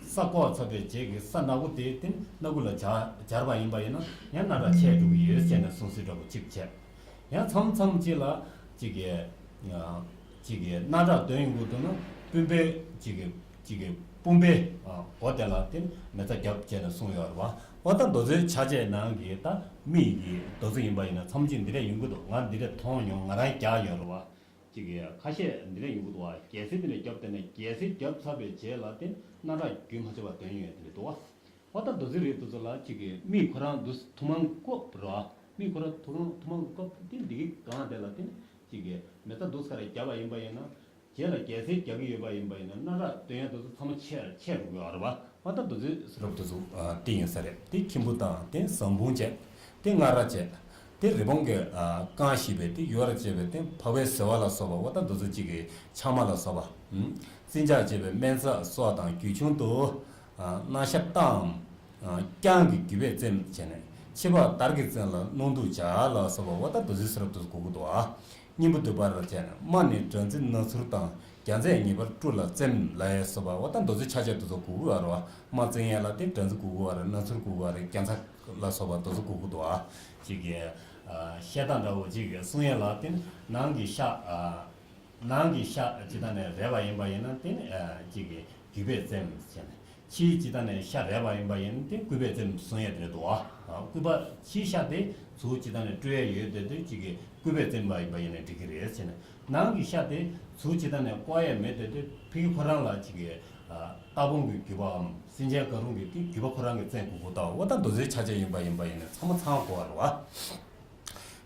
ས་བརྐོ་ཚར་བའི་རྗེས་ཀྱི་ས་ནག་པོ་དེ་དེ་ནི་སྣ་ཁུག་ལ་སྦྱར་སྦྱར་བ་ཡིན་པ་ཡིན་ན་ཡང་སྣ་ཁྲག་ཆད་འགྲོ་གི་ཡོད་ཟེར་ནས་གསུང་སྲོལ་འདྲ་པོ་གཅིག་བྱས། ཡང་མཚམས་མཚམས་གཅིག་ལ་གཅིག་གི་ཨ་གཅིག་གི་སྣ་ཁྲག་འདོན་ཡོང་གི་འདུག་ན་དཔུང་པའི་གཅིག་གི་གཅིག་གི་དཔུང་པའི་ཨ་སྒོ་དེ་ལ་དེ་མེ་བཙའ་རྒྱབ་བྱས་ནས་གསུངས་ཡོད་རེད་བ། འོ་ད་མདོ་རྩའི་ཕྱག་ཆས་ནང་གི་ད་མི་ཡི་གི་མདོ་རྩ་ཡིན་པ་ཡིན་ན་མཚམས་གཅིག་འདི་འདྲས་ཡོང་གི་འདུག་ང་འདི་འདྲས་མཐོང་མྱོང་། ང་རང་རྒྱག་ཡོད་རེད་བ། གཅིག་གི་ཁ་ཤས་འདི་འདྲས་ཡོང་གི་འདུག་བ། གལ་སྲིད་འདི་འདྲས་རྒྱབ་བསྡད་ན་གལ་སྲིད་རྒྱབ་ཚར་བའི་རྗེས་ལ་དེ་སྣ་ཁྲག་རྒྱུན་མ་ཆད་པར་འདོན་ཡོང་ཡ་དེ་འདྲས་འདུག་བ། འོ་ད་མདོ་རྩའི་རིགས་དེ་ཚོ་ལ་གཅིག་གི་མིག་ཁོ་རང་འདུག་ཐུག་མང་བཀོད་རོགས། མིག་ཁོ་རང་ཐུག་མང་ཐུག་མང་བཀོད་དེ་འདི་གི་སྒང་དེ་ལ་དེ་ནི་གཅིག་གི་མེ་བཙའ་འདུག་ས་རེ་བརྒྱབ་པ་ཡིན་པ་ཡིན་ན། རྗེས་ལ་གལ་སྲིད་རྒྱག་གི་ཡོད་པ་ཡིན་པ་ཡིན་ན་སྣ་ཁྲག་འདོན་ཡ་དེ་ཚོ་ཚང་མ་ཆད་ཆད་འགྲོ་གི་ཡོད་རེད་བ། འོ་ད་མདོ་རྩའི་རིགས་དེ་ཚོ་ཨ་དེ་ཡིན་ས་རེད། དེ་ཁྱིམ་བུ་དང་དེ་ཟངས་བུང་བཅས། དེ་སྔ་ར་བཅས། དེ་རི་བོང་གི་ཨ་རྐང་བཞི་པའི་དེ་ཡོལ་བར་བཅས་པའི་དེ་བ་བའི་ཟེ་བ་ལ་སོགས་པ། འོ་ད་མདོ་རྩའི་གཅིག་གི་ཆང་མ་ལ་སོགས་པ། ཨུམ། རྩི་ལྗགས་བཅས་པའི་སྨན་རྩ་སོགས་དང་རྒྱུད་ཆུང་དུ། ཨ་སྣ་ཤ་བཏང་། ཨ་རྐྱང་གི་རྒྱུས་པས་བཙེམ་བྱས་ནས་ཕྱི་པགས་དར་གྱི་བཙན་ལ་སྣུམ་བདུག་བྱ་ལ་སོགས་པ། འོ་ད་མདོ་རྩའི་ཟུར་དུ་དགོས་ཀྱི་འདུག་ཨ། སྙིང་པོ་བསྡུ་བར་བྱས་ནས་རྨ་ནི་སྦྲང་རྩི་སྣ་ཚུར་དང་རྒྱ་མཚལ་ངེས་པར་བཀྲུ་ལ་བཙེམ་ལ་སོགས་པ། འོ་ད་མདོ་རྩའི་ཕྱག་ཆས་དེ་ཚོ་དགོས་ཀྱི་ཡོད་རེད་བ། རྨ་བཙེམ་ཡས་ལ་དེ་སྦྲང་རྩི་དགོས་ཀྱི་ཡོད་རེད། སྣ་ཚུར་དགོས་ཀྱི་ཡོད་རེད། རྒྱ་མཚལ་ལ་སོགས་པ་དེ་ཚོ་དགོས་ཀྱི་འདུག་ཨ། གཅིག་གི་ཨ་བཤད་སྟངས་འདྲ་བོ་གཅིག་གི་གསུང་ཡས་ལ་དེ་ནང་གི་ཤ་ཨ། ནང་གི་ཤ་ཇི་ལྟར་ནས་རལ་བ་ཡིན་པ་ཡིན་ན་དེ་ནི་ཨ་གཅིག་གི་རྒྱུས་པས་བཙེམ་ཟེར་ནས། ཕྱིའི་ཇི་ལྟར་ནས་ཤ་རལ་བ་ཡིན་པ་ཡིན་ན་དེ་སྐུད་པས་བཙེམ་གསུང་ཡས་དེ་འདྲ་འདུག་ཨ། སྐུད་པ་ཕྱིའི་ཤ་དེ་ཚུར་ཇི་ལྟར་ནས་བཀྲུ་ཡས་ཡོད་དེ་དེ་གཅིག་གི་སྐུད་པས་བཙེམ་པ་ཡིན་པ་ཡིན་ན་འགྲིག་གི་རེད་ཟེར་ནས། ནང་གི་ཤ་དེ་ཚུར་ཇི་ལྟར་ནས་བཀོག་ཡས་མེད་དེ་དེ་ཕ་གི་ཁོ་རང་ལ་གཅིག་གི་ཨ་རྟ་བོང་གི་རྒྱུས་པའམ་སེམས་ཅན་གང་རུང་གི་དེ་རྒྱུས་པ་ཁོ་རང་གི་བཙེམ་དགོས་ཀྱི་འདུག་འོ་ད་མདོ་རྩའི་ཕྱག་ཆས་ཡིན་པ་ཡིན་པ་ཡིན་ན་ཚང་མ་ཚང་དགོས་པ་རེད་བ།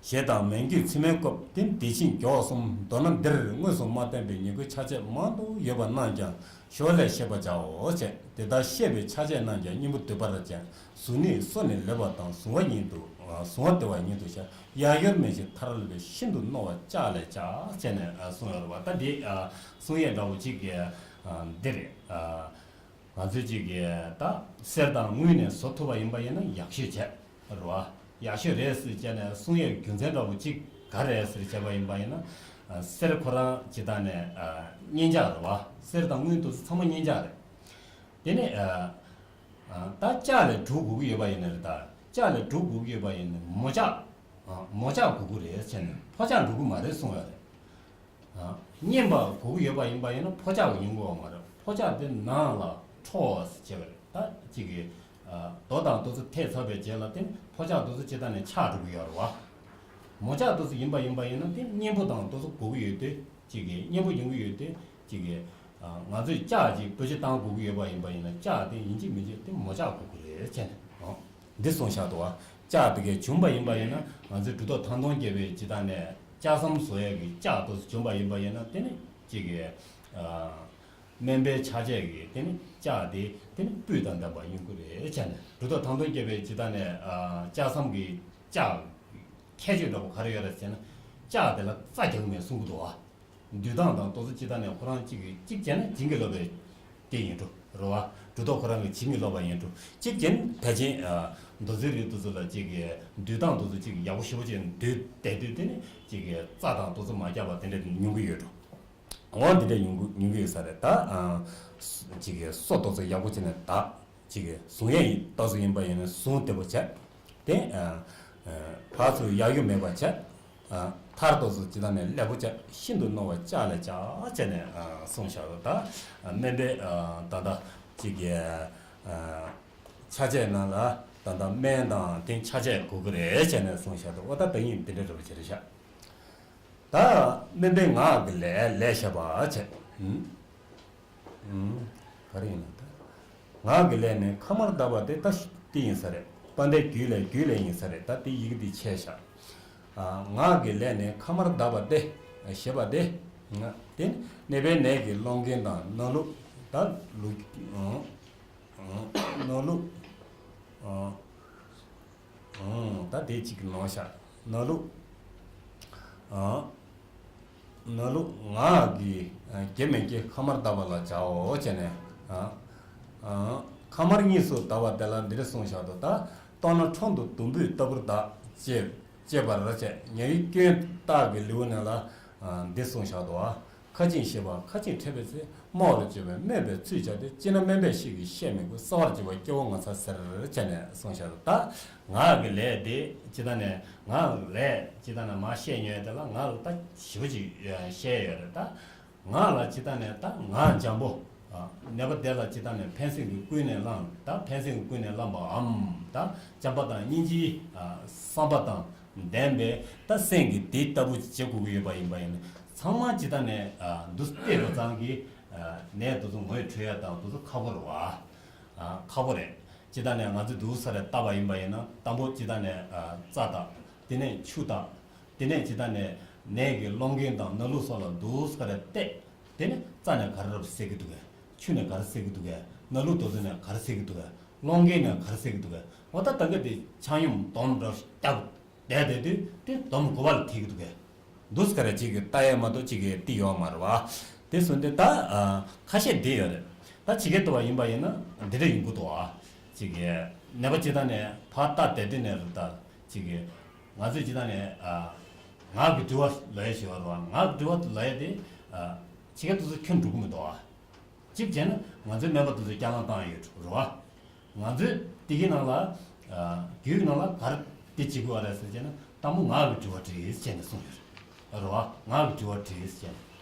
ཞེས་དང་མན་གྱི་ཚིག་སྨན་བཀོད་དེ་བདེ་ཆེན་མགྱོགས་གསུམ། མདོར་ན་འདིར་དངོས་སུ་མ་བསྟན་པའི་ཉེར་དགུའི་ཕྱག་ཆས་མང་དུ་ཡོད་པ་རྣམས་ཀྱང་ཞོར་ལས་བཤད་པར་བྱའོ། ཅེས་དེ་ལྟར་བཤད་པའི་ཕྱག་ཆས་རྣམས་ཀྱང་སྙིང་པོ་བསྡུ་བར་བྱ། གཟུགས་ནི་སོ་ནས་ལེགས་པ་དང་གཟུང་བ་ཉིད་དུ་གཟུང་བ་བདེ་བ་ཉིད་དུ་ཤར། ཡང་ཡོར་མེད་ཅིང་མཐར་ལེགས་པའི་ཤིན་ཏུ་རྣོ་བ་ལྕགས་ལས་བྱ། ཅེས་ནས་གསུངས་ཡོད་རེད་བ། ད་འདི་གསུང་ཡས་འདྲ་བོ་གཅིག་གི་འདི་རེད། ང་ཚོས་ཅིག་གིས་ད་གསེར་དང་དངུལ་ནས་བཟོ་ཐུབ་པ་ཡིན་པ་ཡིན་ན་ཡག་ཤོས་བྱས་རེད་བ། ཡག་ཤོས་རེད་ཟེར་བྱས་ནས་གསུང་ཡས་རྒྱུ་མཚན་འདྲ་བོ་གཅིག་ག་རེ་རེད་ཟེར་བྱས་པ་ཡིན་པ་ཡིན་ན། གསེར་ཁོ་རང་ཇི་ལྟར་ནས་གཉེན་ཆག་རེད་བ། གསེར་དང་དངུལ་དེ་ཚོ་ཚང་མ་གཉེན་ཆག་རེད། དེ་ནས་ད་ལྕགས་ལས་གྲུབ་དགོས་ཀྱི་ཡོད་པ་ཡིན་ན་རེད། ད་ལྕགས་ལས་གྲུབ་དགོས་ཀྱི་ཡོད་པ་ཡིན་ན་མོ་ལྕགས། མོ་ལྕགས་དགོས་ཀྱི་རེད་ཟེར་ནས་ཕོ་ལྕགས་འགྲོ་གི་མ་རེད་གསུངས་ཡོད་རེད། ཨ། བསྙེན་པ་དགོས་ཀྱི་ཡོད་པ་ཡིན་པ་ཡིན་ན་ཕོ་ལྕགས་ཀྱིས་ཉུང་གི་ཡོད་མ་རེད། ཕོ་ལྕགས་དེ་ནང་ལ་འཕྲོ་བ་ཟེར་བྱས་པ་རེད། ད་ཅིག་གི་ཨ། རྡོ་དང་དེ་ཚོ་ཐེག་ཚར་བའི་རྗེས་ལ་དེ་ཕོ་ལྕགས་དེ་ཚོ་ཇི་ལྟར་ནས་ཆག་འགྲོ་གི་ཡོད་རེད་བ། མོ་ལྕགས་དེ་ཚོ་ཡིན་པ་ཡིན་པ་ཡིན་ན་དེ་བསྙེན་པ་དང་དེ་ཚོ་དགོས་ཀྱི་ཡོད་དུས་ཅིག་གི་བསྙེན་པ་ཡོང་གི་ཡོད་དུས་ཅིག་གི་ཨ། ང་ཚོས་ལྕགས་ཅིག་སྤོས་ཆུ་བཏང་དགོས་ཀྱི་ཡོད་པ་ཡིན་པ་ཡིན་ན་ལྕགས་དེ་ཡིན་གཅིག་མིན་གཅིག་དེ་མོ་ལྕགས་དགོས་ཀྱི་རེད་ཟེར་ནས། ཨ། འདི་གསུངས་བཞག་འདུག་བ། ལྕགས་དེ་གས་བྱུང་པ་ཡིན་པ་ཡིན་ན་ང་ཚོའི་གྲུབ་ཐོབ་ཐང་སྟོང་རྒྱལ་པོས་ཇི་ལྟར་ནས་ལྕགས་ཟམ་བཟོ་ཡས་ཀྱི་ལྕགས་དེ་ཚོ་བྱུང་པ་ཡིན་པ་ཡིན་ན་དེ་ནི་ཅིག་གི་ཨ། སྨན་པའི་ཕྱག་ཆས་ཀྱི་དེ་ནི་ལྕགས་དེ་དེ་ནི་སྤུས་དང་ལྡན་པ་ཡོང་གི་རེད་ཟེར་ནས། གྲུབ་ཐོབ་ཐང་སྟོང་རྒྱལ་པོས་ཇི་ལྟར་ནས་ཨ། ལྕགས་ཟམ་གྱི་ལྕགས་ཁྱད་ཆོས་འདྲ་པོ་ག་རེ་ཡོད་རེད་ཟེར་ན་ལྕགས་དེ་ལ་རྩ་རྒྱག་མེད་གསུང་གི་འདུག་བ། འདུལ་སྟངས་དང་དེ་ཚོ་ཇི་ལྟར་ནས་ཁོ་རང་གཅིག་གིས་གཅིག་བྱས་ན་བྱིན་གྱིས་རློབ་པའི་དེ་ཡིན་འགྲོ་རེད་བ། གྲུབ་ཐོབ་ཁོ་རང་གིས་བྱིན་གྱིས་རློབ་པ་ཡིན་འགྲོ། གཅིག་བྱས་ན་ཕལ་ཆེར་ཨ། མདོ་རྩའི་རིགས་དེ་ཚོ་ལ་གཅིག་གིས་འདུལ་སྟངས་དེ་ཚོ་གཅིག་གིས་ཡག་པོ་ཞེ་པོ་ཅིག་འདུལ་བསྡད་དུས་དེ་ནི་གཅིག་གིས་རྩ་དང་དེ་ཚོ་མ་རྒྱག་པ་དེ་འདྲ་ཉུང་གི་ཡོད་འགྲོ། འོ་འདི་འདྲ་ཉུང་གི་ཉུང་གི་ཡོད་ས་རེད། ད་ཨ། གཅིག་གིས་སོ་དེ་ཚོ་ཡག་པོ་བྱས་ནས་ད། གཅིག་གིས་བཟུང་ཡས་ཡིན་ལྟ་ཚུལ་ཡིན་པ་ཡིན་ན་བཟུང་བདེ་པོ་བྱས། དེ་ཨ། ཨ། ཕར་ཚུར་ཡག་ཡོ་མེད་པ་བྱས། ཨ། མཐར་དེ་ཚོ་ཇི་ལྟར་ནས་ལེགས་པོ་བྱས། ཤིན་ཏུ་རྣོ་བ་ལྕགས་ལས་བྱ་བྱས་ནས་ཨ། གསུངས་བཞག་འདུག་ད་ཨ། སྨན་པའི་ཨ། ད་ལྟ་གཅིག་གིས་ཨ། ཕྱག་ཆས་ནང་ལ་ ད་ལྟ་སྨན་དང་དེ་ཆ་བྱད་དགོས་ཀྱི་རེད་བྱས་ནས་གསུངས་བཞག་འདུག་འོ་ད་ད་ཡིན་འདི་འདྲ་འདྲ་པོ་བྱས་རེད་ཤག་ད་སྨན་པའི་ངག་གི་ལས་ལས་བཤད་པ་བྱས། ཨུམ། ཨུམ། ག་རེ་ཡིན་ན་ད། ངག་གི་ལས་ནི་ཁ་མར་བཏབ་པ་དེ་ད་དེ་ཡིན་ས་རེད། དཔལ་ལྡན་རྒྱུད་ལས་རྒྱུད་ལས་ཡིན་ས་རེད། ད་དེ་ཡི་གེ་འདི་ཆད་བཞག་ཨ། ངག་གི་ལས་ནི་ཁ་མར་བཏབ་པ་སྟེ། ཞེས་པ་སྟེ། དེ་ནི་ནད་པའི་ནད་ཀྱི་སློང་མཁན་དང་ན་ལུགས་ད་ལུགས། ཨང་། ཨང་། ན་ལུགས། ཨང་། ཨང་། ད་དེ་གཅིག་གི་ནང་བཞག་ན་ལུགས། ཨང་། ན་ལུགས་ངག་གི་སྐྱེ་མེད་ཀྱི་ཁ་མར་བཏབ་པ་ལ་བྱའོ་བྱས་ནས། ཨང་། ཨང་། ཁ་མར་གཉིས་སུ་བཏབ་པ་དེ་ལ་འདི་འདྲ་གསུངས་བཞག་འདུག་ད་ལྟོ་ན་ཁྲོན་དུ་དུམ་བུས་ལྟ་བུར་བརྡ་ཅེས། ཅེས་པར་བྱས། ཉ་ཡི་སྐྱོན་རྟགས་ཀྱི་ལེའུ་ནང་ལ་འདི་གསུངས་བཞག་འདུག་ཁ་ཅིག་ཤེས་པ་ཁ་ཅིག་ཕྲད་པའི་ཚེ་སྨྲ་བར་བྱེད་པས་སྨྲས་པའི་ཚུལ་བྱ་སྟེ། ཅི་སྨན་པས་ཤིག་གིས་བཤད་མི་དགོས། གསལ་བར་བྱེད་པ་སྐྱེ་བོ་ངོ་ཚ་ཟེར་བྱས་ནས་གསུངས་བཞག་འདུག་ད་ངག་གི་ལས་དེ་ཇི་ལྟར་ནས་ངག་ལས་ཇི་ལྟར་ནས་མ་བཤད་མྱོང་དེ་ལ་ངག་ལ་ད་ཞེ་པོ་ཅིག་བཤད་ཡོད་རེད་ད། ངག་ལ་ཇི་ལྟར་ནས་ད་ངག་འཇམ་པོ། ནད་པ་དེ་ལ་ཇི་ལྟར་ནས་ཕན་སེམས་ཀྱིས་ཀུན་ནས་བསླངས། ད་ཕན་སེམས་ཀྱིས་ཀུན་ནས་བསླངས་པའམ། ད་བྱམས་པ་དང་སྙིང་རྗེའི་བསམ་པ་དང་ལྡན་པའི་ད་སེམས་ཀྱིས་དེ་ལྟ་བུ་བྱེད་དགོས་ཀྱི་ཡོད་པ་ཡིན་པ་ཡིན་ན། ཚང་མ་ཇི་ལྟར་ནས་འདུག་བལྟས་པ་ཙང་གིས་ནད་དེ་ཚོ་ངོས་འཕྲོད་ཡ་དང་དེ་ཚོ་ཁག་པོ་རེད་བ། ཁག་པོ་རེད། ཇི་ལྟར་ནས་ང་ཚོས་འདུག་ས་རེ་བལྟས་པ་ཡིན་པ་ཡིན་ན། དང་པོ་ཇི་ལྟར་ནས་རྩ་དང་། དེ་ནས་ཆུ་དང་། དེ་ནས་ཇི་ལྟར་ནས་ནད་ཀྱི་སློང་མཁན་དང་ན་ལུགས་སོགས་ལ་འདུག་ས་རེ་བལྟས། དེ་ནས་རྩ་ནས་ག་རེ་རབ་སད་ཀྱི་འདུག་གས། ཆུ་ནས་ག་རེ་སད་ཀྱི་འདུག་གས། ན་ལུགས་དེ་ཚོ་ནས་ག་རེ་སད་ཀྱི་འདུག་གས། སློང་མཁན་ནས་ག་རེ་སད་ཀྱི་འདུག་གས། འོ་ད་ད་ག་དེ་ཆང་ཡུམ་སྡོམ་རབ་བརྒྱབ་བསྡད་བསྡད་དུས་དེ་སྡོམ་དགུ་པ་ལ་ཐེག་གི་འདུག་གས། འདུག་ས་རེ་གཅིག་གིས་ལྟ་ཡས་མ་གཏོགས་གཅིག་གིས་བལྟས་ཡོད་མ་རེད་བ། དེ་སོང་དུས་ད་ཁ་ཤས་བསྡད་ཡོད་རེད། ད་ཇི་སྐད་བཏུབ་པ་ཡིན་པ་ཡིན་ན་འདི་འདྲ་ཡིན་དགོས་འདུག་བ། གཅིག་གིས་ནད་པ་ཇི་ལྟར་ནས་ཕར་ལྟ་བསྡད་དུས་ནས་རེད་ད། གཅིག་གིས་ང་ཚོས་ཇི་ལྟར་ནས་ངག་གི་དྲི་བ་ལབ་ཡས་ཞིག་ཡོད་རེད་བ། ངག་གི་དྲི་བ་ལབ་ཡས་དེ་ཇི་སྐད་དུ་ཁྱོན་འགྲོ་གི་མི་འདུག་བ། གཅིག་བྱས་ན་ང་ཚོའི་སྨན་པ་དེ་ཚོས་སྐྱག་ལང་བཏང་ཡོད་རེད་བ། ང་ཚོས་དེ་གི་ནང་ལ་རྒྱུད་ནང་ལ་ག་རེ་དེ་བྱེད་དགོས་པ་རེད་ཟེར་བྱས་ན། དང་པོ་ངག་གི་དྲི་བ་དྲིས་བྱས་ནས་གསུངས་ཡོད་རེད་བ། ངག་གི་དྲི་བ་དྲིས་བྱས་ནས།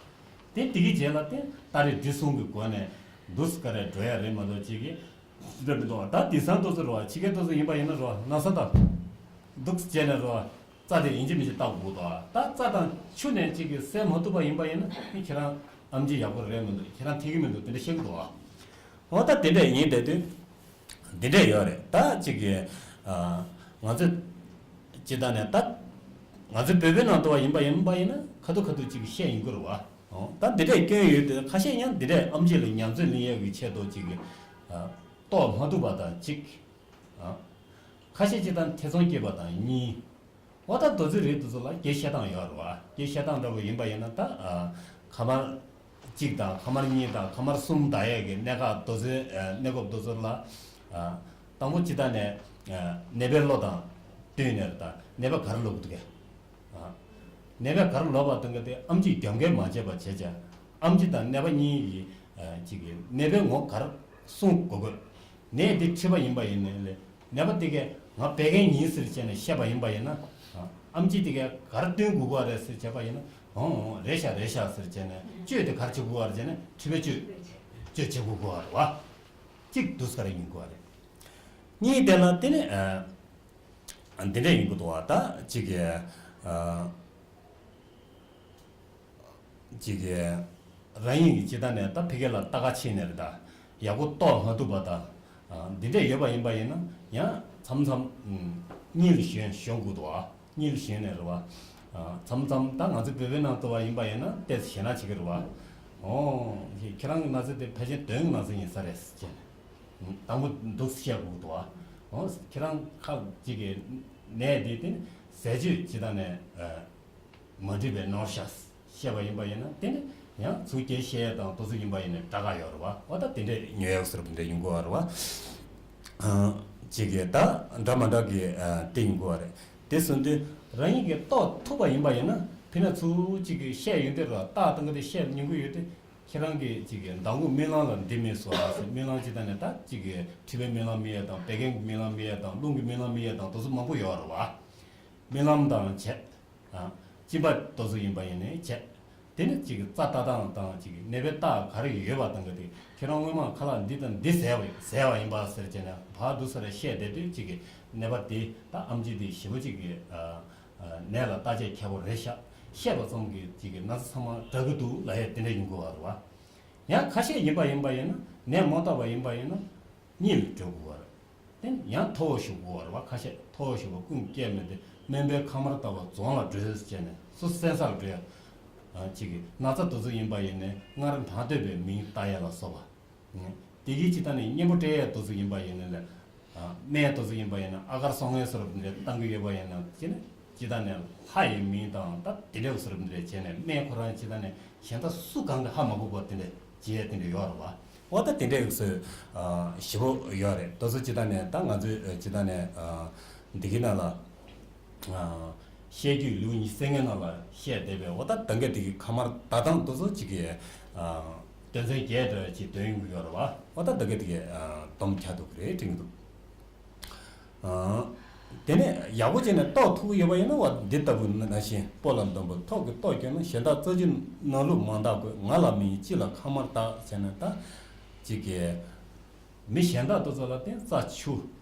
དེ་དེ་གི་རྗེས་ལ་དེ་ལྟ་རེ་འདི་གསུང་གི་སྒོ་ནས་འདུག་སེ་ག་རེ་འགྲོ་ཡ་རེད་མ་གཏོགས་གཅིག་གིས་རེད་མི་འདུག་ད་དེང་སང་དེ་ཚོ་རེད་བ། ཕྱི་རྒྱལ་དེ་ཚོ་ཡིན་པ་ཡིན་ན་རེད་བ། ན་ཚ་དང་འདུག་སེ་བྱས་ནས་རེད་བ། རྩ་དེ་ཡིན་གཅིག་མིན་གཅིག་བལྟ་དགོས་འདུག་ད་རྩ་དང་ཆུ་ནས་གཅིག་གིས་སེལ་མ་ཐུབ་པ་ཡིན་པ་ཡིན་ན། ཁྱེད་རང་ཨེམ་ཆི་ཡག་པོ་རེད་མི་འདུག་ཁྱེད་རང་ཐེག་གི་མི་འདུག་དེ་འདྲ་བཤད་གི་འདུག་འོ་ད་དེ་འདྲ་ཡིན་བསྡད་དུས་འདི་འདྲ་ཡོད་རེད། ད་གཅིག་གིས་ང་ཚོ་སྤྱིར་བཏང་ནས་ད་ང་ཚོའི་བོད་པའི་ནང་དུ་བ་ཡིན་པ་ཡིན་པ་ཡིན་ན་ཁ་ཐུག་ཁ་ཐུག་གཅིག་གིས་བཤད་ཡིན་དགོས་རེད་བ། འོ་ད་འདི་འདྲའི་སྐྱོན་ཡོད་དེ། ཁ་ཤས་ཡང་འདི་འདྲའི་ཨེམ་ཆི་ལ་ཉར་ཚོད་ལེན་ཡག་གི་ཆེད་དུ་གཅིག་གིས་རྟོགས་མ་ཐུབ་པ་དང་གཅིག་ཁ་ཤས་སྤྱིར་བཏང་ཐེ་ཚོམ་སྐྱེས་པ་དང་གཉིས། འོ་ད་དེ་ཚོ་རེད། དེ་ཚོ་ལ་དགེ་བཤད་སྟངས་ཡོད་རེད་བ། དགེ་བཤད་སྟངས་འདྲ་པོ་ཡིན་པ་ཡིན་ན་ད་ཁ་མར་གཅིག་དང་ཁ་མར་གཉིས་དང་ཁ་མར་གསུམ་བཏང་ཡས་ཀྱི་གནད་འགག་དེ་ཚོའི་གནས་སྐབས་དེ་ཚོ་ལ། དང་པོ་སྤྱིར་བཏང་ནས་ནད་པའི་བློ་དང་བསྟུན་ནས་རེད། ད་ནད་པ་ག་རེ་ལབ་ཀྱི་འདུག་གས། ནད་པས་ག་རེ་ལབ་པ་དང་ག་དེ་ཨེམ་ཆིས་རྒྱབ་འགལ་མ་བྱས་པ་བྱས་ཙང་། ཨེམ་ཆི་དང་ནད་པ་གཉིས་ཀྱིས་གཅིག་གིས་ནད་པའི་ངོ་ག་རེ་གསུང་དགོས་དགོས། ནད་དེ་འཁྲིས་པ་ཡིན་པ་ཡིན་ནའི་ལས། ནད་པ་དེ་གས་ང་བད་ཀན་ཡིན་ཟེར་བྱས་ནས་བཤད་པ་ཡིན་པ་ཡིན་ན། ཨེམ་ཆི་དེ་གས་ག་རེ་སྟོན་དགོས་ཀྱི་རེད་ཟེར་བྱས་པ་ཡིན་ན། འོང་འོང་། རེད་ཤག་རེད་ཤག་ཟེར་བྱས་ནས། བཅོས་དེ་ག་རེ་བྱེད་དགོས་ཀྱི་རེད་ཟེར་ནས་མཁྲིས་པའི་བཅོས་བཅོས་བྱེད་དགོས་ཀྱི་རེད་བ། གཅིག་འདུག་སེ་ག་རེ་ཡིན་དགོས་རེད། གཉིས་དེ་ལ་དེ་ནས་འདི་འདྲ་ཡིན་དགོས་འདུག་བ། ད་གཅིག་གིས། ཅིག་གིས་རང་ཉིད་ཀྱི་ཇི་ལྟར་ནས་ད་ཕ་གི་ལ་ལྟ་ག་ཕྱིན་ནས་རེད། ད་ཡག་པོ་རྟོགས་མ་ཐུབ་པ་དང་། ཨ། འདི་འདྲས་ཡོད་པ་ཡིན་པ་ཡིན་ན་ཡང་མཚམས་མཚམས་ཨུམ། གཉིད་ལ་ཞོན་ཞོན་དགོས་འདུག་ཨ། གཉིད་ལ་ཞོན་ནས་རེད་བ། ཨ། མཚམས་མཚམས་ད་ང་ཚོ་བོད་པའི་ནང་དུ་བ་ཡིན་པ་ཡིན་ན་ཏོག་ཙམ་ཞེད་སྣང་བྱེད་ཀྱི་རེད་བ། ཨོ། ཁྱེད་རང་གི་ན་ཚ་དེ་ཕལ་ཆེར་གདོན་གྱི་ན་ཚ་ཡིན་ས་རེད་ཟེར་ནས། དང་པོ་འདུག་སེ་བཤད་དགོས་འདུག་ཨ། ཨོ། ཁྱེད་རང་ཁ་ཅིག་གི་ནད་དེ་དེ་ཟས་སྤྱོད་ཇི་ལྟར་ནས། ཨ། མ་འགྲིག་པའི་ནོར་ཤ་བཤད་པ་ཡིན་པ་ཡིན་ན། དེ་ནི་ཡང་ཚུར་སྐྱེལ་བཤད་ཡས་དང་དེ་ཚོ་ཡིན་པ་ཡིན་ན་དགྲ་དགའ་ཡོད་རེད་བ། འོ་ད་དེ་འདྲས་ཉོ་ཡག་ཟེར་བ་འདྲས་ཡོང་གི་ཡོད་རེད་བ། ཨ། གཅིག་གིས་ད་འདྲ་མ་འདྲ་གི། ཨ། དེ་ཡོང་གི་ཡོད་རེད། དེ་སོང་དུས་རང་ཉིད་ཀྱིས་རྟོགས་ཐུབ་པ་ཡིན་པ་ཡིན་ན། ཕི་ན་ཚུར་གཅིག་གིས་བཤད་ཡོང་དུས་ར། ཏག་ཏག་གི་དེ་བཤད་ཉན་གི་ཡོད་དུས། ཁྱེད་རང་གིས་གཅིག་གིས་མདང་དགོང་སྨོན་ལམ་ལ་འདི་མི་བཟོ་ཨ་ཟེར། སྨོན་ལམ་ཅིག་ད་ནས་ད་གཅིག་གིས་མཁྲིས་པའི་སྨོན་ལམ་མི་ཡས་དང་། བད་ཀན་གྱི་སྨོན་ལམ་མི་ཡས་དང་། རླུང་གི་སྨོན་ལམ་མི་ཡས་དང་། དེ་ཚོ་མང་པོ་ཡོད་རེད་བ། སྨོན་ལམ་དང་བྱས། ཨ། གཅིན་པ་དེ་ཚོ་ཡིན་པ་ཡིན་ནའི་བྱས། དེ་ནི་ཅིག་རྩ་ལྟ་སྟངས་དང་ཅིག་ནད་པའི་རྟགས་ག་རེ་ཡོད་པ་དང་ག་དེ་ཁྱེད་རང་སྔོན་མ་ཁ་ལག་འདི་དང་འདི་བཟས་པ་བཟས་པ་ཡིན་པ་ཟེར་བྱས་ནས་བར་དུ་སར་བཤད་བསྡད་དུས་ཅིག་ནད་པ་དེ་ད་ཨམ་ཆི་དེ་ཞེ་པོ་ཅིག་གི་ནད་ལ་བརྟག་དཔྱད་མཁས་པོ་རེད་ཤག་བཤད་པ་ཙམ་གྱིས་ཅིག་གི་ན་ཚ་ཚང་མ་དྲག་གི་འདུག་ལབ་ཡས་དེ་འདྲ་ཡོང་གི་ཡོད་རེད་བ། ཡང་ཁ་ཤས་ཡིན་པ་ཡིན་པ་ཡིན་ན་ནད་མ་ཐོབ་པ་ཡིན་པ་ཡིན་ན་གཉིད་ལ་འགྲོ་དགོས་པ་རེད། དེ་ཡང་མཐོ་བོ་ཞུ་དགོས་པ་རེད་བ། ཁ་ཤས་མཐོ་བོ་ཞུ་བ་ཀུན་སྐྱེལ་མི་དེ་སྨན་པའི་ཁ་མར་ལྟ་བུ་རྫོང་ལ་འགྲོས་བྱས་ནས་སུ་གསན་སར་འགྲོ་ཡ། ཅིག་གི་ན་ཚ་དེ་ཚོ་ཡིན་པ་ཡིན་ནས་སྔར་མ་ཐོས་པའི་མིང་བཏགས་ཡ་ལ་སོགས་པ། དེ་གིས་ཅི་ལྟ་ནས་གཉེན་པོ་སྤྲད་ཡ་དེ་ཚོ་ཡིན་པ་ཡིན་ནས་ལས། སྨན་དེ་ཚོ་ཡིན་པ་ཡིན་ན་ཨ་གར་སོ་ལྔའི་བཟོ་འདྲ་བཏང་གི་ཡོད་པ་ཡིན་ན་ཅི་ནས་ཅི་ལྟ་ནས་ལྷ་ཡི་མིང་དང་ད་དེ་འདྲའི་བཟོ་འདྲ་བྱས་ནས་སྨན་ཁོ་རང་ཅི་ལྟ་ནས་གཞན་དག་སུ་གང་གི་ཧ་མ་གོ་བ་དེ་འདྲ་བྱས་དེ་འདྲ་ཡོད་རེད་བ། འོ་ད་དེ་འདྲའི་བཟོ་ཞེ་པོ་ཡོད་རེད། དེ་ཚོ་ཅི་ལྟ་ནས་ད་ང་ཚོས་ཅི་ལྟ་ནས་འདི་གི་ནང་ལ། བཤད་རྒྱུད་ལེའུ་ཉི་ཤུ་རྩ་ལྔའི་ནང་ལ་བཤད་བསྡད་པའི་འོ་ད་ད་ག་དེ་གི་ཁ་མར་ལྟ་སྟངས་དེ་ཚོ་ཅིག་གི་དོན་ཚན་བརྒྱད་འདྲ་ཅིག་འདོན་ཡོང་གི་ཡོད་རེད་བ། འོ་ད་ད་ག་དེ་གི་སྡོམ་ཁྱབ་འདུག་རེད་དྲན་གི་འདུག་དེ་ནས་ཡག་པོ་བྱས་ནས་རྟོགས་ཐུབ་ཀྱི་ཡོད་པ་ཡིན་ན་འོ་འདི་ལྟ་བུ་ནང་བཞིན་སྤོ་ལགས་འདོན་པོ་ཐོག་གི་རྟོགས་ཀྱང་ན་གཞན་དག་རྩ་རྒྱུད་ནང་ལུགས་མང་དག་དགོས། ང་ལ་མིན་ཅི་ལ་ཁ་མར་ལྟ་བྱས་ན་ད་ཅིག་གི་མི་གཞན་དག་དེ་ཚོ་ལ་བརྟེན་རྩ་ཆུ་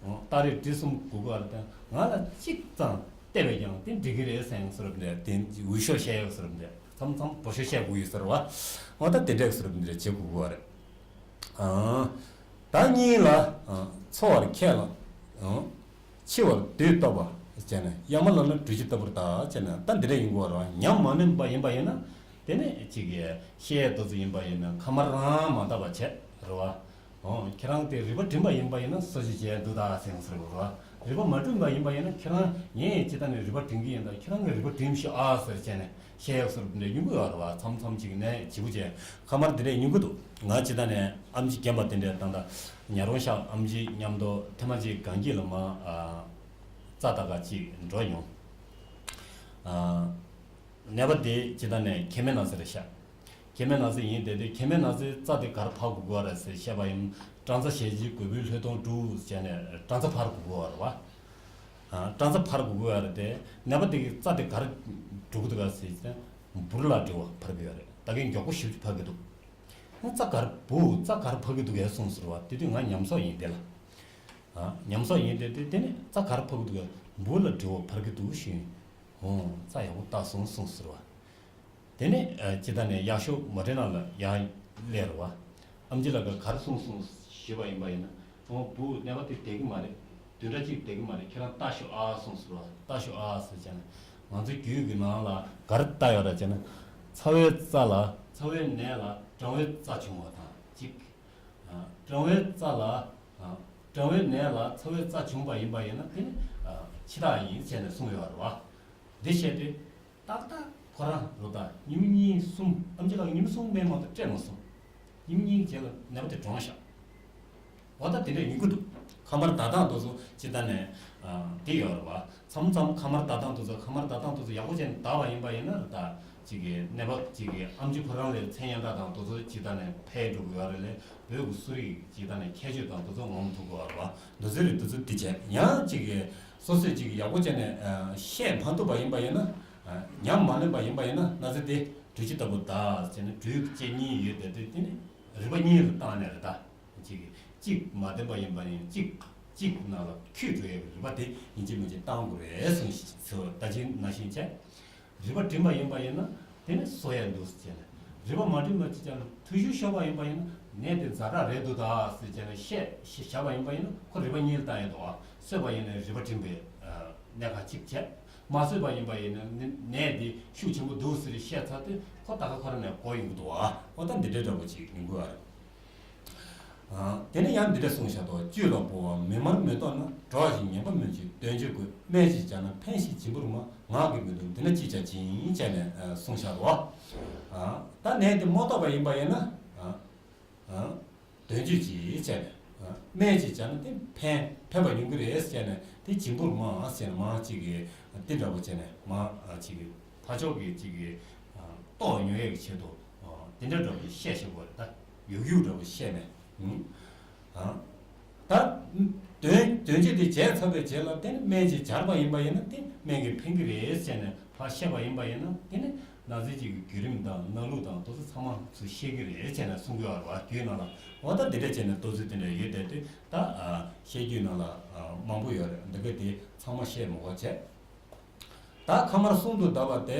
སྟ་རེ་གྲི་གསུམ་དགོས་ཀྱི་རེད་དེ་ང་ལ་གཅིག་ཙམ་བལྟས་པས་ཀྱང་དེ་འགྲིག་གི་རེད་ཟེར་ཡང་བཟོ་འདྲ་དེ་འུད་ཤོབ་བཤད་ཡོད་བཟོ་འདྲ་མཚམས་མཚམས་འུད་ཤོབ་བཤད་དགོས་ཡོད་ཟེར་བ། འོ་ད་དེ་འདྲས་བཟོ་འདྲ་བྱེད་དགོས་ཀྱི་རེད། ད་གཉིས་ལ་འཚོ་བར་ཁས་བླངས། འཆི་བར་དུས་བཏབ་པ་བྱས་ནས་ཡ་མ་བླངས་ན་གྲུ་བཞི་ལྟ་བུར་ལྟ་བྱས་ནས་ད་འདི་འདྲས་ཡིན་དགོས་རེད་བ། ཉམས་མ་ལེན་པ་ཡིན་པ་ཡིན་ན་དེ་ནས་ཅིག་གི་བཤད་དེ་ཚོ་ཡིན་པ་ཡིན་ན་ཁ་མར་རང་མ་བཏབ་པ་བྱས་རེད་བ། ཨོ། ཁྱེད་རང་དེ་རུས་པ་བསྒྲིམས་པ་ཡིན་པ་ཡིན་ན་གསོ་བྱེད་བྱས་འདུག་ད་ཟེར་ཟེར་བ། རུས་པ་མ་བསྒྲིམས་པ་ཡིན་པ་ཡིན་ན་ཁྱེད་རང་ངས་ཅི་ལྟ་ནས་རུས་པ་བསྒྲིམ་གྱི་ཡིན་ད་ཁྱེད་རང་གིས་རུས་པ་བསྒྲིམས་ཤོག་ཨ་ཟེར་བྱས་ནས་བཤད་ཡག་བཟོ་འདྲ་ཡོང་གི་ཡོད་རེད་བ། མཚམས་མཚམས་ཅིག་ནས་བྱིས་པོ་བྱས་ཁ་མར་འདི་འདྲས་ཡོང་གི་འདུག་ང་ཅི་ལྟ་ནས་ཨམ་ཆི་རྒན་པ་དེ་འདྲས་ད་ད་ཉ་རོང་ཤག་ཨམ་ཆི་མཉམ་དུ་ཐེངས་མ་གཅིག་གངས་སྐྱིད་ལ་མ་རྩ་ལྟ་ག་ཅིག་འགྲོ་མྱོང་། ནད་པ་དེ་ཇི་ལྟར་ནས་མཁལ་མའི་ན་ཚ་རེད་ཤག་མཁལ་མའི་ན་ཚ་ཡིན་དེ་དུས་མཁལ་མའི་ན་ཚའི་རྩ་དེ་གར་ཕབ་དགོས་རེད་ཟེར་བཤད་པ་ཡིན། སྦྲང་རྩི་ཞལ་གྱི་གོས་བུའི་ལྷོད་སྟོང་དྲུག་བྱས་ནས་སྦྲང་རྩི་ཕར་དགོས་རེད་བ། སྦྲང་རྩི་ཕར་དགོས་རེད་དེ་ནད་པ་དེ་གི་རྩ་དེ་གར་འགྲོ་གི་འདུག་ག་ཟེར་ཏེ་འབུར་ལ་འབྲེལ་བ་ཕར་གི་ཡོད་རེད། ད་གིན་མགྱོགས་པོ་ཞིབ་ཅིག་ཕར་གི་འདུག་རྩ་གར་བུ་རྩ་གར་ཕབ་ཀྱི་འདུག་གས་གསུངས་ཟེར་བ་དེ་དུས་ང་ཉམས་གསོག་ཡིན་དེ་ལ། ཉམས་གསོག་ཡིན་དེ་དུས་དེ་ནས་རྩ་གར་ཕབ་ཀྱི་འདུག་གས་འབུ་ལ་འབྲེལ་བ་ཕར་གྱི་འདུག་ཞུས། ཧོ། རྩ་ཡག་པོ་བལྟས་སོང་གསུངས་ཟེར་བ། དེ་ནས་ཇི་ལྟར་ནས་ཡག་ཤོས་མ་དྲན་ན་ལ་ཡང་སླེབས་རེད་བ། ཨམ་ཆི་ལགས་ཀྱིས་ག་རེ་གསུངས་གསུངས་ཞུས་པ་ཡིན་པ་ཡིན་ན། ཧོ། འབུ་ནད་པ་དེ་བསྡད་ཀྱི་མ་རེད། བདུན་ཕྲག་གཅིག་བསྡད་ཀྱི་མ་རེད། ཁྱེད་རང་ལྟ་ཤོག་ཨ་གསུངས་ཟེར་བ། ལྟ་ཤོག་ཨ་ཟེར་བྱས་ན། ང་ཚོའི་རྒྱུད་ཀྱི་ནང་ལ་ག་རེ་བལྟ་ཡོད་རེད་ཟེར་ན། ཚ་བའི་རྩ་ལ་ཚ་བའི་ནད་ལ་གྲང་བའི་རྩ་བྱུང་བ་དང་གཅིག་གྲང་བའི་རྩ་ལ། གྲང་བའི་ནད་ལ་ཚ་བའི་རྩ་བྱུང་བ་ཡིན་པ་ཡིན་ན་དེ་ནི་འཆི་རྟགས་ཡིན་ཟེར་ནས་གསུངས་ཡོད་རེད་བ། འདི་བཤད་དུས། ཏག་ཏག་ཁོ་རང་རུ་ད་ཉིན་གཉིས་གསུམ་ཨམ་ཆི་ལགས་ཉིན་གསུམ་སྨན་མང་དུ་སྤྲད་མ་སོང་། ཉིན་གཉིས་རྗེས་ལ་ནད་པ་དེ་གྲོངས་ཤག་འོ་ད་དེ་འདྲས་ཡིན་གྱི་འདུག་ཁ་མར་ལྟ་སྟངས་དེ་ཚོ་ཅི་ལྟར་ནས་དེ་ཡོད་རེད་བ། མཚམས་མཚམས་ཁ་མར་ལྟ་སྟངས་དེ་ཚོ་ཁ་མར་ལྟ་སྟངས་དེ་ཚོ་ཡག་པོ་བྱས་ནས་ལྟ་བ་ཡིན་པ་ཡིན་ན་རུ་ད་ཅིག་གི་ནད་པ་ཅིག་གི་ཨམ་ཆི་ཁོ་རང་ལ་མཚན་སྙན་གྲགས་དང་དེ་ཚོ་ཅི་ལྟར་ནས་འཕེལ་འགྲོ་གི་ཡོད་རེད་ལས་བོད་ཀྱི་གསོ་རིག་ཅི་ལྟར་ནས་ཁྱད་ཆོས་དང་དེ་ཚོ་ངོམ་ཐུབ་དགོས་རེད་བ། འདི་ཚོའི་རིགས་འདི་ཚོ་འདི་བྱས་ཡང་གཅིག་གིས་སོ་སོས་གཅིག་གིས་ཡག་པོ་བྱས་ནས་བཤད་མ་ཐུབ་པ་ཡིན་པ་ཡིན་ན། ཉམས་མ་ལེན་པ་ཡིན་པ་ཡིན་ན་ན་ཚ་དེ་གྲུ་བཞི་ལྟ་བུ་གདའ་ཟེར་ནས་གྲུ་བཞི་གཉིས་ཡོད་དེ་དུས་དེ་ནི་རུས་པ་གཉིས་ལ་བཏང་ནས་རེད་ད། གཅིག་གཅིག་མ་བསྟེན་པ་ཡིན་པ་ཡིན་གཅིག་གཅིག་ནང་ལ་འཁྱུད་འགྲོ་ཡས་རུས་པ་དེ་ཡིན་གཅིག་མིན་གཅིག་བཏང་དགོས་རེད་གསུངས་ཟེར་བ་ད་ཅི་ནང་བཞིན་བྱས། རུས་པ་བསྒྲིམས་པ་ཡིན་པ་ཡིན་ན་དེ་ནི་གསོ་ཡ་འདུག་ཟེར་བྱས་ནས་རུས་པ་མ་བསྒྲིམས་པ་ཅི་ཅང་ཐུ་ཤུ་ཤོར་བ་ཡིན་པ་ཡིན་ན་ནད་དེ་ཛ་དྲག་རེད་འདུག་ད་ཟེར་བྱས་ནས་བཤད་བཤད་བཞག་པ་ཡིན་པ་ཡིན་ན་ཁོ་རུས་པ་གཉིས་ལ་བཏང་ཡ་འདུག་ཨ། གསོས་པ་ཡིན་ན་རུས་པ་བསྒྲིམས་པའི་གནད་འགག་གཅིག་བྱས། མ་གསོས་པ་ཡིན་པ་ཡིན་ན་ནད་དེ་ཤུགས་ཆེན་པོ་འདུག་ཟེར་བཤད་ཚར་དུས་ཁོ་ད་ག་ཁོ་རང་ནས་གོ་ཡོང་གི་འདུག་ཨ། འོ་ད་འདི་འདྲའི་འདྲ་པོ་ཅིག་ཡོང་གི་ཨ། དེ་ནས་ཡང་འདི་འདྲ་གསུངས་བཞག་འདུག་བཅུད་ལ་སྤོ་བ་མེ་མར་མེ་ཏོག་ན། གྲོ་བཞིན་ངན་པ་སྨོས་ཅི་དོན་བྱེད་དགོས། སྨན་ཞིག་བྱ་ན་ཕན་ཞིང་སྦྱིན་པར་སྨྲ། ངག་གིས་མི་འདུག་འདི་ན་ཅི་བྱ་བྱིན་བྱས་ནས་གསུངས་བཞག་འདུག་ཨ། ད་ནད་དེ་མ་ཐོབ་པ་ཡིན་པ་ཡིན་ན། དོན་བྱེད་ཅི་བྱས་ནས། སྨན་ཅི་བྱས་ན་དེ་ཕན་ཕན་པ་ཡོང་གི་རེད་ཟེར་ནས་དེ་སྦྱིན་པར་སྨྲ་ཟེར་ནས་མ་གཅིག་གིས་དེ་འདྲ་པོ་བྱས་ནས་མ་གཅིག་གིས་ཕ་ཕྱོགས་ཀྱི་གཅིག་གིས་ལྟོགས་ཉོ་ཡས་ཀྱི་ཆེད་དུ་དེ་འདྲ་འདྲ་པོ་བཤད་བཤད་དགོས་རེད་ད། ཡུག་ཡུག་འདྲ་པོ་བཤད་ནས། ད་དོན་དོན་བྱེད་དེ་བྱས་ཚར་བའི་རྗེས་ལ་དེ་ནི་སྨན་ཅི་སྦྱར་བ་ཡིན་པ་ཡིན་ན་དེ་སྨན་གྱིས་ཕན་གྱི་རེད་ཟེར་ནས་ཕར་བཤད་པ་ཡིན་པ་ཡིན་ན་དེ་ནི། གནའ་རྫས་ཅིག་གི་བརྒྱུད་རིམ་དང་གནའ་ལུགས་དང་དེ་ཚོ་ཚང་མ་ཚུར་བཤད་ཀྱི་རེད་བྱས་ནས་གསུང་གི་ཡོད་རེད་བ། རྒྱུད་ནང་ལ་འོ་ད་འདི་འདྲ་བྱས་ནས་ལྟ་ཚུལ་དེ་འདྲ་ཡོད་བསྡད་དུས་ད་བཤད་རྒྱུད་ནང་ལ་མང་པོ་ཡོད་རེད། འདི་ག་དེ་ཚང་མ་བཤད་མི་དགོས་བྱས། ད་ཁ་མར་གསུང་དུ་བསྡུ་བ་སྟེ།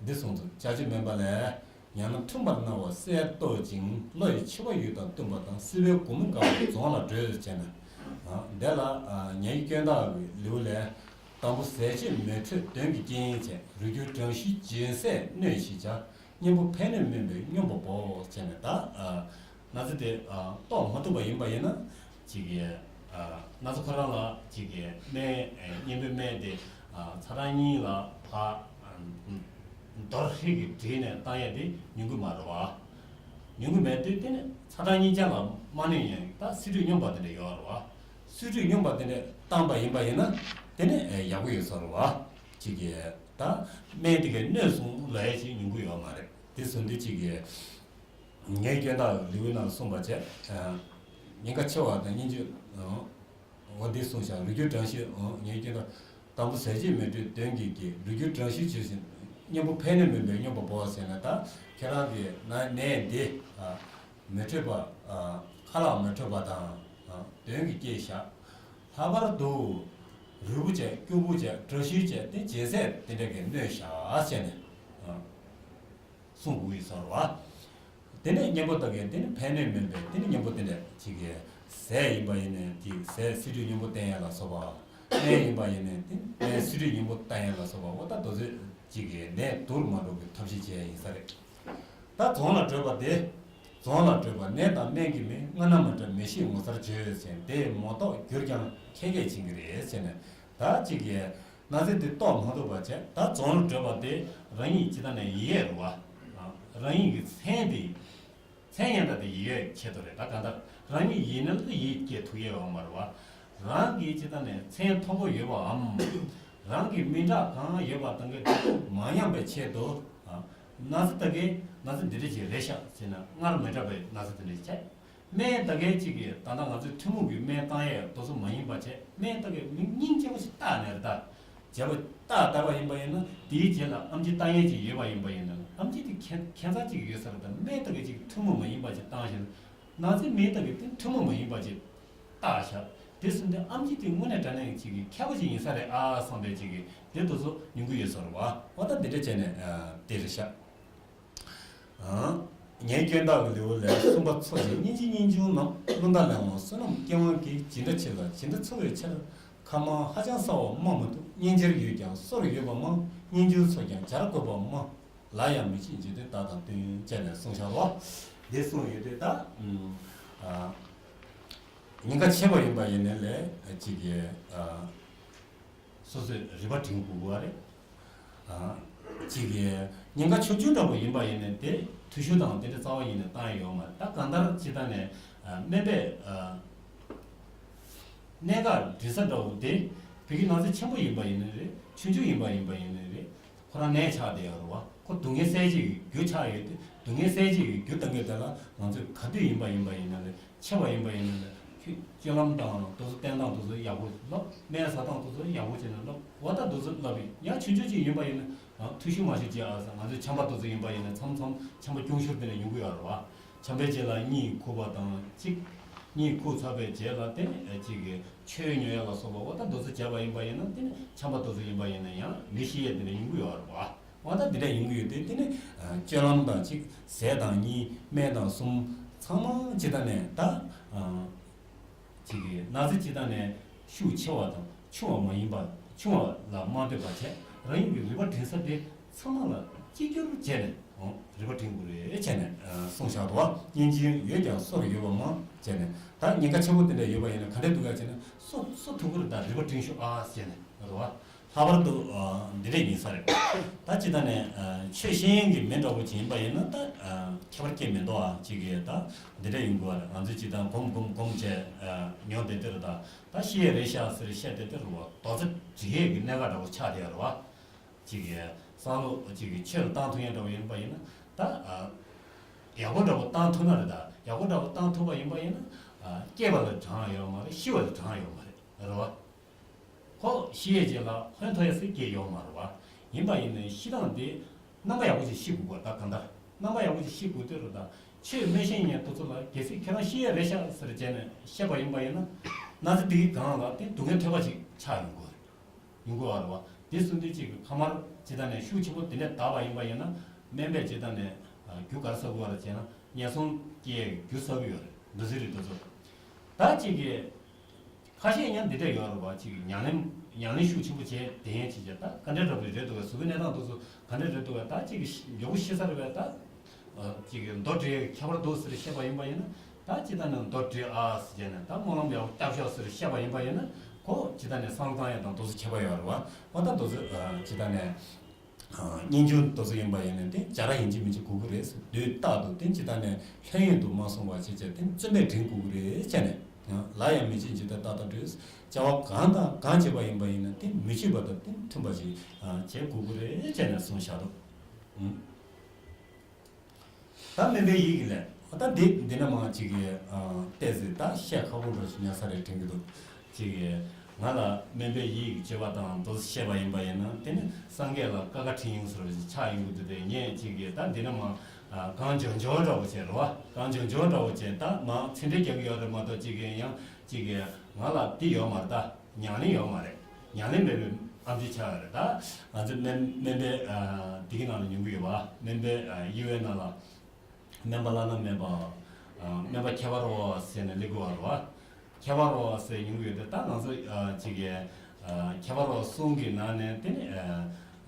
འདི་གསུངས་སོ། བྱ་བྱེད་མིན་པ་ལས། ཡང་ན་མཐུན་པར་སྣང་བ་གསལ་རྟོག་ཅིང་བློ་ཡི་འཆི་བ་ཡུལ་དང་བསྟུན་པ་དང་བསིལ་བའི་སྒོ་མོ་དགའ་བའི་རྫོང་ལ་བགྲོད་བྱས་ན། འདི་ལ་ཉེ་བའི་སྐྱོན་བརྟག་གི་ལེའུ་ལས། དང་པོ་ཟས་བཅད་མལ་གྲོས་གདོན་གྱི་རྐྱེན་བྱས། རུས་རྒྱུད་གྲང་ཤུལ་སྦྱིན་སྲེག་གནོད་ཞེས་བྱ། གཉེན་པོ་ཕན་གནོད་སྨིན་པའི་སྙོམས་པ་པོ་བྱས་ནས་ད། གནའ་རྫས་དེ་རྟོགས་མ་ཐུབ་པ་ཡིན་པ་ཡིན་ན་ཅིག་གི་གནའ་རྫས་ཁོ་རང་ལ་ཅིག་གི་སྨན་གཉེན་པོའི་སྨན་དེ་ཚ་གྲང་གཉིས་ལ་ཕར་རྡོར་ཧྲིལ་གྱིས་དྲིལ་ནས་བཏང་ཡས་དེ་ཉུང་གི་མ་རེད་བ། ཉུང་གི་མེད་དུས་དེ་ནི་ཚ་གྲང་གཉིས་ཆ་ལ་མ་གནོད་ཡས་ད་བསིལ་དྲོད་སྙོམས་པ་དེ་འདྲ་ཡོད་རེད་བ། བསིལ་དྲོད་སྙོམས་པ་དེ་འདྲ་བཏང་པ་ཡིན་པ་ཡིན་ན་དེ་ནི་ཡག་པོ་ཡོད་ས་རེད་བ། ཅིག་གི་ད་སྨན་དེ་གས་གནོད་གསུམ་ལ་ཡས་ཅིག་ཉུང་གི་ཡོད་མ་རེད། དེ་བཟོ་འདི་ཅིག་གི་ངའི་སྐྱོན་བརྟག་ལེའུའི་ནང་ལ་གསུངས་པ་བྱས། ཉེན་ཁ་ཆེ་བ་དང་སྙིང་རྗེ། འོ་འདི་གསུངས་ཤག་རུས་རྒྱུད་གྲང་ཤུལ། ངའི་སྐྱོན་བརྟག་དང་པོ་ཟས་བཅད་མལ་གྲོས་གདོན་གྱི་རྐྱེན། རུས་རྒྱུད་གྲང་ཤུལ་བྱས་ཤིང་། གཉེན་པོ་ཕན་གནོད་སྨིན་པའི་སྙོམས་པ་པོ་ཟེར་ན་ད་ཁྱེད་རང་གི་ན་ནད་འདི་མལ་གྲོས་པ། ཁ་ལག་མལ་གྲོས་པ་དང་གདོན་གྱི་རྐྱེན་བཞག་ལྷག་པར་དུ་རུས་པོ་བཅད་སྐྱུག་པོ་བཅད་གྲང་ཤུལ་བཅད་དེ་སྦྱིན་སྲེག་དེ་འདྲ་གི་གནོད་བཞག་བྱས་ནས། གསུང་དགོས་ཡོད་ས་རེད་བ། དེ་ནས་གཉེན་པོ་དག་གིས་དེ་ནི་ཕན་གནོད་སྨིན་པའི་དེ་ནི་གཉེན་པོ་དེ་འདྲ་ཅིག་གིས་ཟས་ཡིན་པ་ཡིན་ནའི་དེ་ཟས་བསིལ་དྲོད་སྙོམས་པོ་བསྟེན་ཡས་ལ་སོགས་པ། སྨན་ཡིན་པ་ཡིན་ནའི་དེ་ནི་སྨན་བསིལ་དྲོད་སྙོམས་པོ་བསྟེན་ཡས་ལ་སོགས་པ་འོ་ད་དེ་ཚོ་ཅིག་གིས་ནད་དུ་མ་འགྲོ་བའི་ཐབས་ཤེས་བྱས་ཡིན་ས་རེད། ད་རྫོང་ལ་བགྲོད་པ་དེ། རྫོང་ལ་བགྲོད་པ་ནད་དང་སྨན་གྱི་མིང་། སྔ་ན་མ་འདྲ་མི་ཤེས་ངོ་མཚར་བརྗོད་ཟེར། དེ་མ་གཏོགས་གྱུར་ཀྱང་ཁྱེད་ཀྱིས་བྱིན་གྱི་རེད་ཟེར་ནས་ད་ཅིག་གིས། གནའ་རྫས་དེ་རྟོགས་མ་ཐུབ་པ་བྱས། ད་རྫོང་ལ་བགྲོད་པ་དེ་རང་ཉིད་ཇི་ལྟ་ནས་ཡིད་ཡོད་རེད་བ། རང་ཉིད་ཀྱི་མཚན་དེ། མཚན་སྙན་གྲགས་དེ་ཡིད་ཡོད་ཆེད་དུ་རེད། ད་གང་ལྟར་རང་ཉིད་ཡིད་ནི་ལ་ཡིད་སྐྱེ་ཐུབ་ཡས་ཡོད་མ་རེད་བ། རང་གིས་ཇི་ལྟ་ནས་མཚན་མཐོན་པོ་ཡོད་པའམ། རང་གི་མིང་གྲགས་གང་ཡོད་པ་དང་གི་དེ་མ་ཉམས་པའི་ཆེད་དུ། གནའ་རྫས་ད་གའི་གནའ་རྫས་འདི་འདྲ་ཞིག་རེད་ཤག་ཟེར་ན་སྔར་མི་འདྲ་བའི་གནའ་རྫས་དེ་འདྲ་ཞིག་བྱས། སྨན་ད་གའི་གཅིག་གིས་ད་ལྟ་ང་ཚོའི་ཐུན་མོང་གི་སྨན་བཏང་ཡས་དེ་ཚོ་མ་ཡིན་པ་བྱས། སྨན་ད་གའི་མིག་སྙིང་རྗེ་པོ་ཞིག་བཏགས་ནས་རེད་ད། བྱས་པ་བཏགས་བཏགས་པ་ཡིན་པ་ཡིན་ན་དེའི་རྗེས་ལ་ཨེམ་ཆི་བཏང་ཡས་ཅིག་ཡོད་པ་ཡིན་པ་ཡིན་ན་ཨེམ་ཆི་དེ་ཁྱད་ཁྱད་མཚར་ཅིག་ཡོད་ས་རེད་ད། སྨན་ད་གའི་གཅིག་ཐུན་མོང་མ་ཡིན་པ་ཅིག་བཏང་ཞིང་། ན་ཚའི་སྨན་ད་གའི་དེ་ཐུན་མོང་མ་ཡིན་པ་ཅིག་བཏགས་བཞག་དེ་སོང་དུས་ཨེམ་ཆི་དེ་དངོས་གནས་དྲང་གནས་ཅིག་གི་མཁས་པ་ཅིག་ཡིན་ས་རེད་ཨ་བསམ་པའི་ཅིག་གི་དེ་དེ་ཚོ་ཉུང་གི་ཡོད་ས་རེད་བ། འོ་ད་འདི་འདྲ་བྱས་ནས་དེ་རེད་ཤག་ངའི་སྐྱོན་བརྟག་གི་ལེའུ་ལས། གསུམ་པ་འཚོ་ཞིང་སྙིང་རྗེ་སྙིང་ཆུང་རྣམས། རླུང་རྟ་ལས་འོངས་བསོད་ནམས་སྐྱེ་དབང་གིས། ཇི་འདྲ་འཆི་ལ་ཇི་འདྲ་འཚོ་བའི་ཕྱིར། ཁ་མང་ཧ་ཅང་སྲ་བ་སྨྲ་མི་ཐུབ། སྙིང་རྗེར་ཡོད་ཀྱང་སོར་ཡོད་པ་སྨྲ། སྙིང་རྗེར་འཚོ་ཀྱང་བྱར་དགོས་པ་སྨྲ། ལ་ཡང་མི་བྱེད་འཇིག་རྟེན་བདག་དང་བསྟུན། བྱས་ནས་གསུངས་བཞག་རོ། འདི་གསུངས་ཡོད་དུས་ད། ཉེན་ཁ་ཆེ་བ་ཡིན་པ་ཡིན་ནའི་ལས་ཅིག་གི། སོ་སོས་རིག་པ་སྒྲིམ་དགོས་པ་རེད། ཨ། གཅིག་གིས་ཉེན་ཁ་ཆུང་ཆུང་འདྲ་པོ་ཡིན་པ་ཡིན་ནའི་དེ་འཐུས་ཤོར་དང་དེ་འདྲ་རྩ་བ་ཉིད་ནས་བཏང་ཡ་ཡོད་མ་རེད། ད་གང་ལྟར་ཇི་ལྟར་ནས་ཨ་སྨན་པས་ཨ་གནད་འགག་འདྲི་ས་འདྲ་པོ་དེ་བོད་ཀྱི་ནང་གསེས་ཆེན་པོ་ཡིན་པ་ཡིན་ནའི་རེད། ཆུང་ཆུང་ཡིན་པ་ཡིན་པ་ཡིན་ནའི་རེད། ཁོ་རང་ནད་ཆགས་བསྡད་ཡོད་རེད་བ། ཁོ་སྡུག་བསྔལ་སེལ་བྱེད་ཀྱི་རྒྱུ་ཆགས་ཡོད་དེ། སྡུག་བསྔལ་སེལ་བྱེད་ཀྱི་རྒྱུ་གཏང་གི་དེ་ལ་ང་ཚོས་ག་དུས་ཡིན་པ་ཡིན་པ་ཡིན་ནའི་རེད། ཆེ་བ་ཡིན་པ་ཡིན་ན་ཁྱོད་སྤྱོད་ལམ་དང་དེ་ཚོ་བསྟེན་སྟངས་དེ་ཚོ་ཡག་པོ་ལབ། སྨན་ཟ་སྟངས་དེ་ཚོ་ཡག་པོ་བྱས་ནས་ལབ། འོ་ད་དེ་ཚོ་ལབ་ཡིན། ཡང་ཆུང་ཆུང་ཅིག་ཡིན་པ་ཡིན་ན་ཨ་འཐུས་ཤོར་མ་ཤོར་བྱས་ཨ་ཟེར། ང་ཚོའི་ཆམ་པ་དེ་ཚོ་ཡིན་པ་ཡིན་ན་མཚམས་མཚམས་ཆམ་པ་སྐྱུང་ཤོར་དེ་འདྲ་ཡོང་གི་ཡོད་རེད་བ། ཆམ་པའི་རྗེས་ལ་གཉིད་ཁུག་པ་དང་གཅིག་གཉིད་ཁུག་ཚར་བའི་རྗེས་ལ་དེ་ནི་ཨ་གཅིག་གི་ཆོས་ཉོ་ཡ་ལ་སོགས་པ་འོ་ད་དེ་ཚོ་བྱས་པ་ཡིན་པ་ཡིན་ན་དེ་ནི་ཆམ་པ་དེ་ཚོ་ཡིན་པ་ཡིན་ན་ཡང་མི་ཤི་ཡ་དེ་འདྲ་ཡོང་གི་ཡོད་རེད་བ། འོ་ད་འདི་འདྲ་ཡིན་གྱི་ཡོད་དེ། དེ་ནི་སྤྱོད་ལམ་དང་གཅིག་ཟས་དང་གཉིས། སྨན་དང་གསུམ། ཚང་མ་ཇི་ལྟར་ནས་ད་ཅིག་གི་ན་ཚ་ཇི་ལྟར་ནས་ཤུགས་ཆེ་བ་དང་ཆུང་བ་མ་ཡིན་པ། ཆུང་བ་ལ་མ་ལྟོས་པ་བྱས། རང་ཉིད་ཀྱི་རིག་པ་སྒྲིམ་ས་དེ་ཚང་མ་ལ་གཅིག་གྱུར་བྱས་ནས་རིག་པ་སྒྲིམ་དགོས་རེད་བྱས་ནས་གསུངས་བཞག་འདུག་བ། སྙིང་རྗེ་ཡོད་ཀྱང་སོར་ཡོད་པ་མང་བྱས་ནས། ད་ཉེན་ཁ་ཆེན་པོ་དེ་འདྲ་ཡོད་པ་ཡིན་ན་ག་འདྲས་འདུག་ག་བྱས་ན་སོ་སོ་ཐུག་གི་རེད། ད་རིག་པ་སྒྲིམ་ཤོག་ཨ་བྱས་ནས་རེད་བ། ལྷག་པར་དུ་འདི་འདྲས་ཡིན་ས་རེད། ད་ཅི་ད་ནས་ཆོས་ཤེས་ཡོན་གྱི་མི་འདྲ་བོ་ཅིག་ཡིན་པ་ཡིན་ན་ད་ཁྱད་པར་ཅིག་མི་འདུག་ཨ། ཅིག་གིས་ད་འདི་འདྲས་ཡིན་དགོས་རེད། ང་ཚོས་ཅི་ད་གོམ་གོམ་གོམ་བྱས་མྱོང་བསྡད་དེ་རེད། ད་ད་ཤེས་ཡས་རེད་ཤག་ཟེར་བཤད་བསྡད་དེ་རེད་བ། རྡོག་རྩ་སྒྲིལ་ཡས་ཀྱི་གནད་འགག་འདྲ་བོ་ཆགས་བསྡད་ཡོད་རེད་བ། ཅིག་གིས་བསམ་བློ་ཅིག་གིས་ཆོས་ལ་བཏང་ཐུབ་མཁན་འདྲ་བོ་ཡིན་པ་ཡིན་ན་ད་ཡག་པོ་འདྲ་བོ་བཏང་ཐུབ་ན་རེད། ད་ཡག་པོ་འདྲ་བོ་བཏང་ཐུབ་པ་ཡིན་པ་ཡིན་ན་སྐྱེས་པ་ལ་གྲངས་ཡོད་མ་རེད། ཤི་བ་ལ་གྲངས་ཡོད་མ་རེད། རེད་བ། ཁོ་ཤི་ཡས་རྗེས་ལ་ཧོན་ཐོར་ཡས་སུ་སྐྱེས་ཡོད་མ་རེད་བ། ཡིན་པ་ཡིན་ནའི་ཤི་སྟངས་དེ་ རྣམ་པ་ཡག་པོ་ཅིག་ཤེས་དགོས་པ་ད་གང་ལྟར། རྣམ་པ་ཡག་པོ་ཅིག་ཤེས་དགོས་དུས་རུ་ད་ཆོས་མི་ཤེས་མཁན་དེ་ཚོ་ལ་གལ་སྲིད་ཁྱེད་རང་ཤེས་ཡ་རེད་ཤག་ཟེར་བྱས་ནས་བཤད་པ་ཡིན་པ་ཡིན་ན། ན་ཚ་དེའི་སྒང་ལ་དེ་སྡུག་བསྔལ་ཐོལ་པ་ཅིག་ཆགས་ཡོང་གི་ཡོད་རེད། ཡོང་གི་ཡོད་རེད་བ། དེ་སོང་དུས་ཅིག་གི་ཁ་མར་ཇི་ལྟར་ནས་ཤུགས་ཆེན་པོ་དེ་འདྲས་བཏབ་པ་ཡིན་པ་ཡིན་ན། སྨན་པས་ཇི་ལྟར་ནས་རྒྱུ་ག་རེ་ཟ་དགོས་རེད་ཅེ་ན། ངན་སོང་སྐྱེ་རྒྱུ་ཟ་གི་ཡོད་རེད། འདུ་འཛི་རེད་དེ་ཚོ། ད་ཅིག་གི་ཁ་ཤས་ཡང་འདི་འདྲ་ཡོད་རེད་བ། ཅིག་ཉམས་ལེན་ཉམས་ལེན་ཤུགས་ཆེན་པོ་བྱས་དེ་ཡན་ཆད་ཀྱི་ད་ག་འདྲ་འདྲ་པོ་རེད་འདུག་ག་ཟུག་གི་གནས་སྟངས་དེ་ཚོ་ག་འདྲ་རེད་འདུག་ག་ད་ཅིག་གི་མགྱོགས་པོ་ཤི་ས་རེད་བས་ད། ཅིག་གི་མདོ་འགྲེལ་ཁྱད་པར་འདུག་ཟེར་བཤད་པ་ཡིན་པ་ཡིན་ན། ད་ཅི་ལྟར་ནས་མདོ་འགྲེལ་ཨ་ཟེར་བྱས་ནས་ད་སྨོན་ལམ་ཡག་པོ་བཏབ་ཤོག་ཟེར་བཤད་པ་ཡིན་པ་ཡིན་ན། ཁོ་ཅི་ལྟར་ནས་བསམ་བློ་བཏང་ཡ་དང་དེ་ཚོ་ཁྱད་པར་ཡོད་རེད་བ། ཨོ་ད་དེ་ཚོ་ཅི་ལྟར་ནས། སྙན་ཆུང་དེ་ཚོ་ཡིན་པ་ཡིན་ན་དེ་བྱ་ར་ཡིན་གཅིག་མིན་གཅིག་དགོས་ཀྱི་རེད་ཟེར། དུས་རྟག་ཏུ་དེ་ཇི་ལྟར་ནས་ལྷོད་གཡེང་དུ་མ་སོང་བ་བྱས་བྱས་དེ་བརྩོན་པས་འབྲིང་དགོས་ཀྱི་རེད་བྱས་ནས། ལ་ཡང་མི་བྱེད་ཇི་ལྟར་རྟག་ཏུ་འགྲོས། བྱ་བ་གང་དང་གང་བྱེད་པ་ཡིན་པ་ཡིན་ན་དེ་མི་བྱེད་པ་དང་དེ་མཐུན་པ་ཞིག་བྱེད་དགོས་ཀྱི་རེད་བྱས་ནས་གསུངས་བཞག་འདུག་ད་སྨན་པའི་ཡིད་ཀྱི་ལས། ད་འདི་འདི་ན་མ་ཅིག་གི་ཏོག་ཙམ་ད་བཤད་ཁག་པོ་འདྲ་ཞིག་ཉར་ས་རེད་དྲན་གྱི་འདུག་ཅིག་གི་ང་ལ་སྨན་པའི་ཡིད་ཀྱི་སྤྱོད་པ་དང་དེ་བཤད་པ་ཡིན་པ་ཡིན་ན་དེ་ནི་སངས་རྒྱས་ལ་བཀའ་བཀའ་དྲིན་ཡོངས་སུ་རྫོགས་ཤིག་ཆགས་ཡོང་གི་འདུག་དེ་ངས་ཅིག་གི་ད་འདི་ན་མ་གང་བྱུང་བྱུང་འདྲ་བོ་བྱས་རེད་བ། གང་བྱུང་བྱུང་འདྲ་བོ་བྱས་ད་མ་ཚིག་འགྲེལ་རྒྱག་གི་ཡོད་རེད་མ་གཏོགས་ཅིག་གི་ཡང་ཅིག་གི་ང་ལ་འདི་ཡོད་མ་རེད་ད། ཉམས་ལེན་ཡོད་མ་རེད། ཉམས་ལེན་མེད་པའི་ཨ་འདི་ཆགས་ཡོད་རེད་ད། ང་ཚོ་སྨན་སྨན་པའི་འདི་གི་ནང་ལ་ཉུང་གི་ཡོད་བ། སྨན་པའི་དབྱེ་བའི་ནང་ལ། སྨན་པ་བླ་ན་མེད་པ། སྨན་པ་ཁྱད་པར་བ་ཟེར་ནས་སླེབས་དགོས་པ་རེད་བ། ཁྱད་པར་བ་ཟེར་ཡོང་གི་ཡོད་དེ་ད་ང་ཚོ་ཅིག་གི་ཁྱད་པར་བ་གསུམ་གྱི་ནང་ནས་དེ་ནི་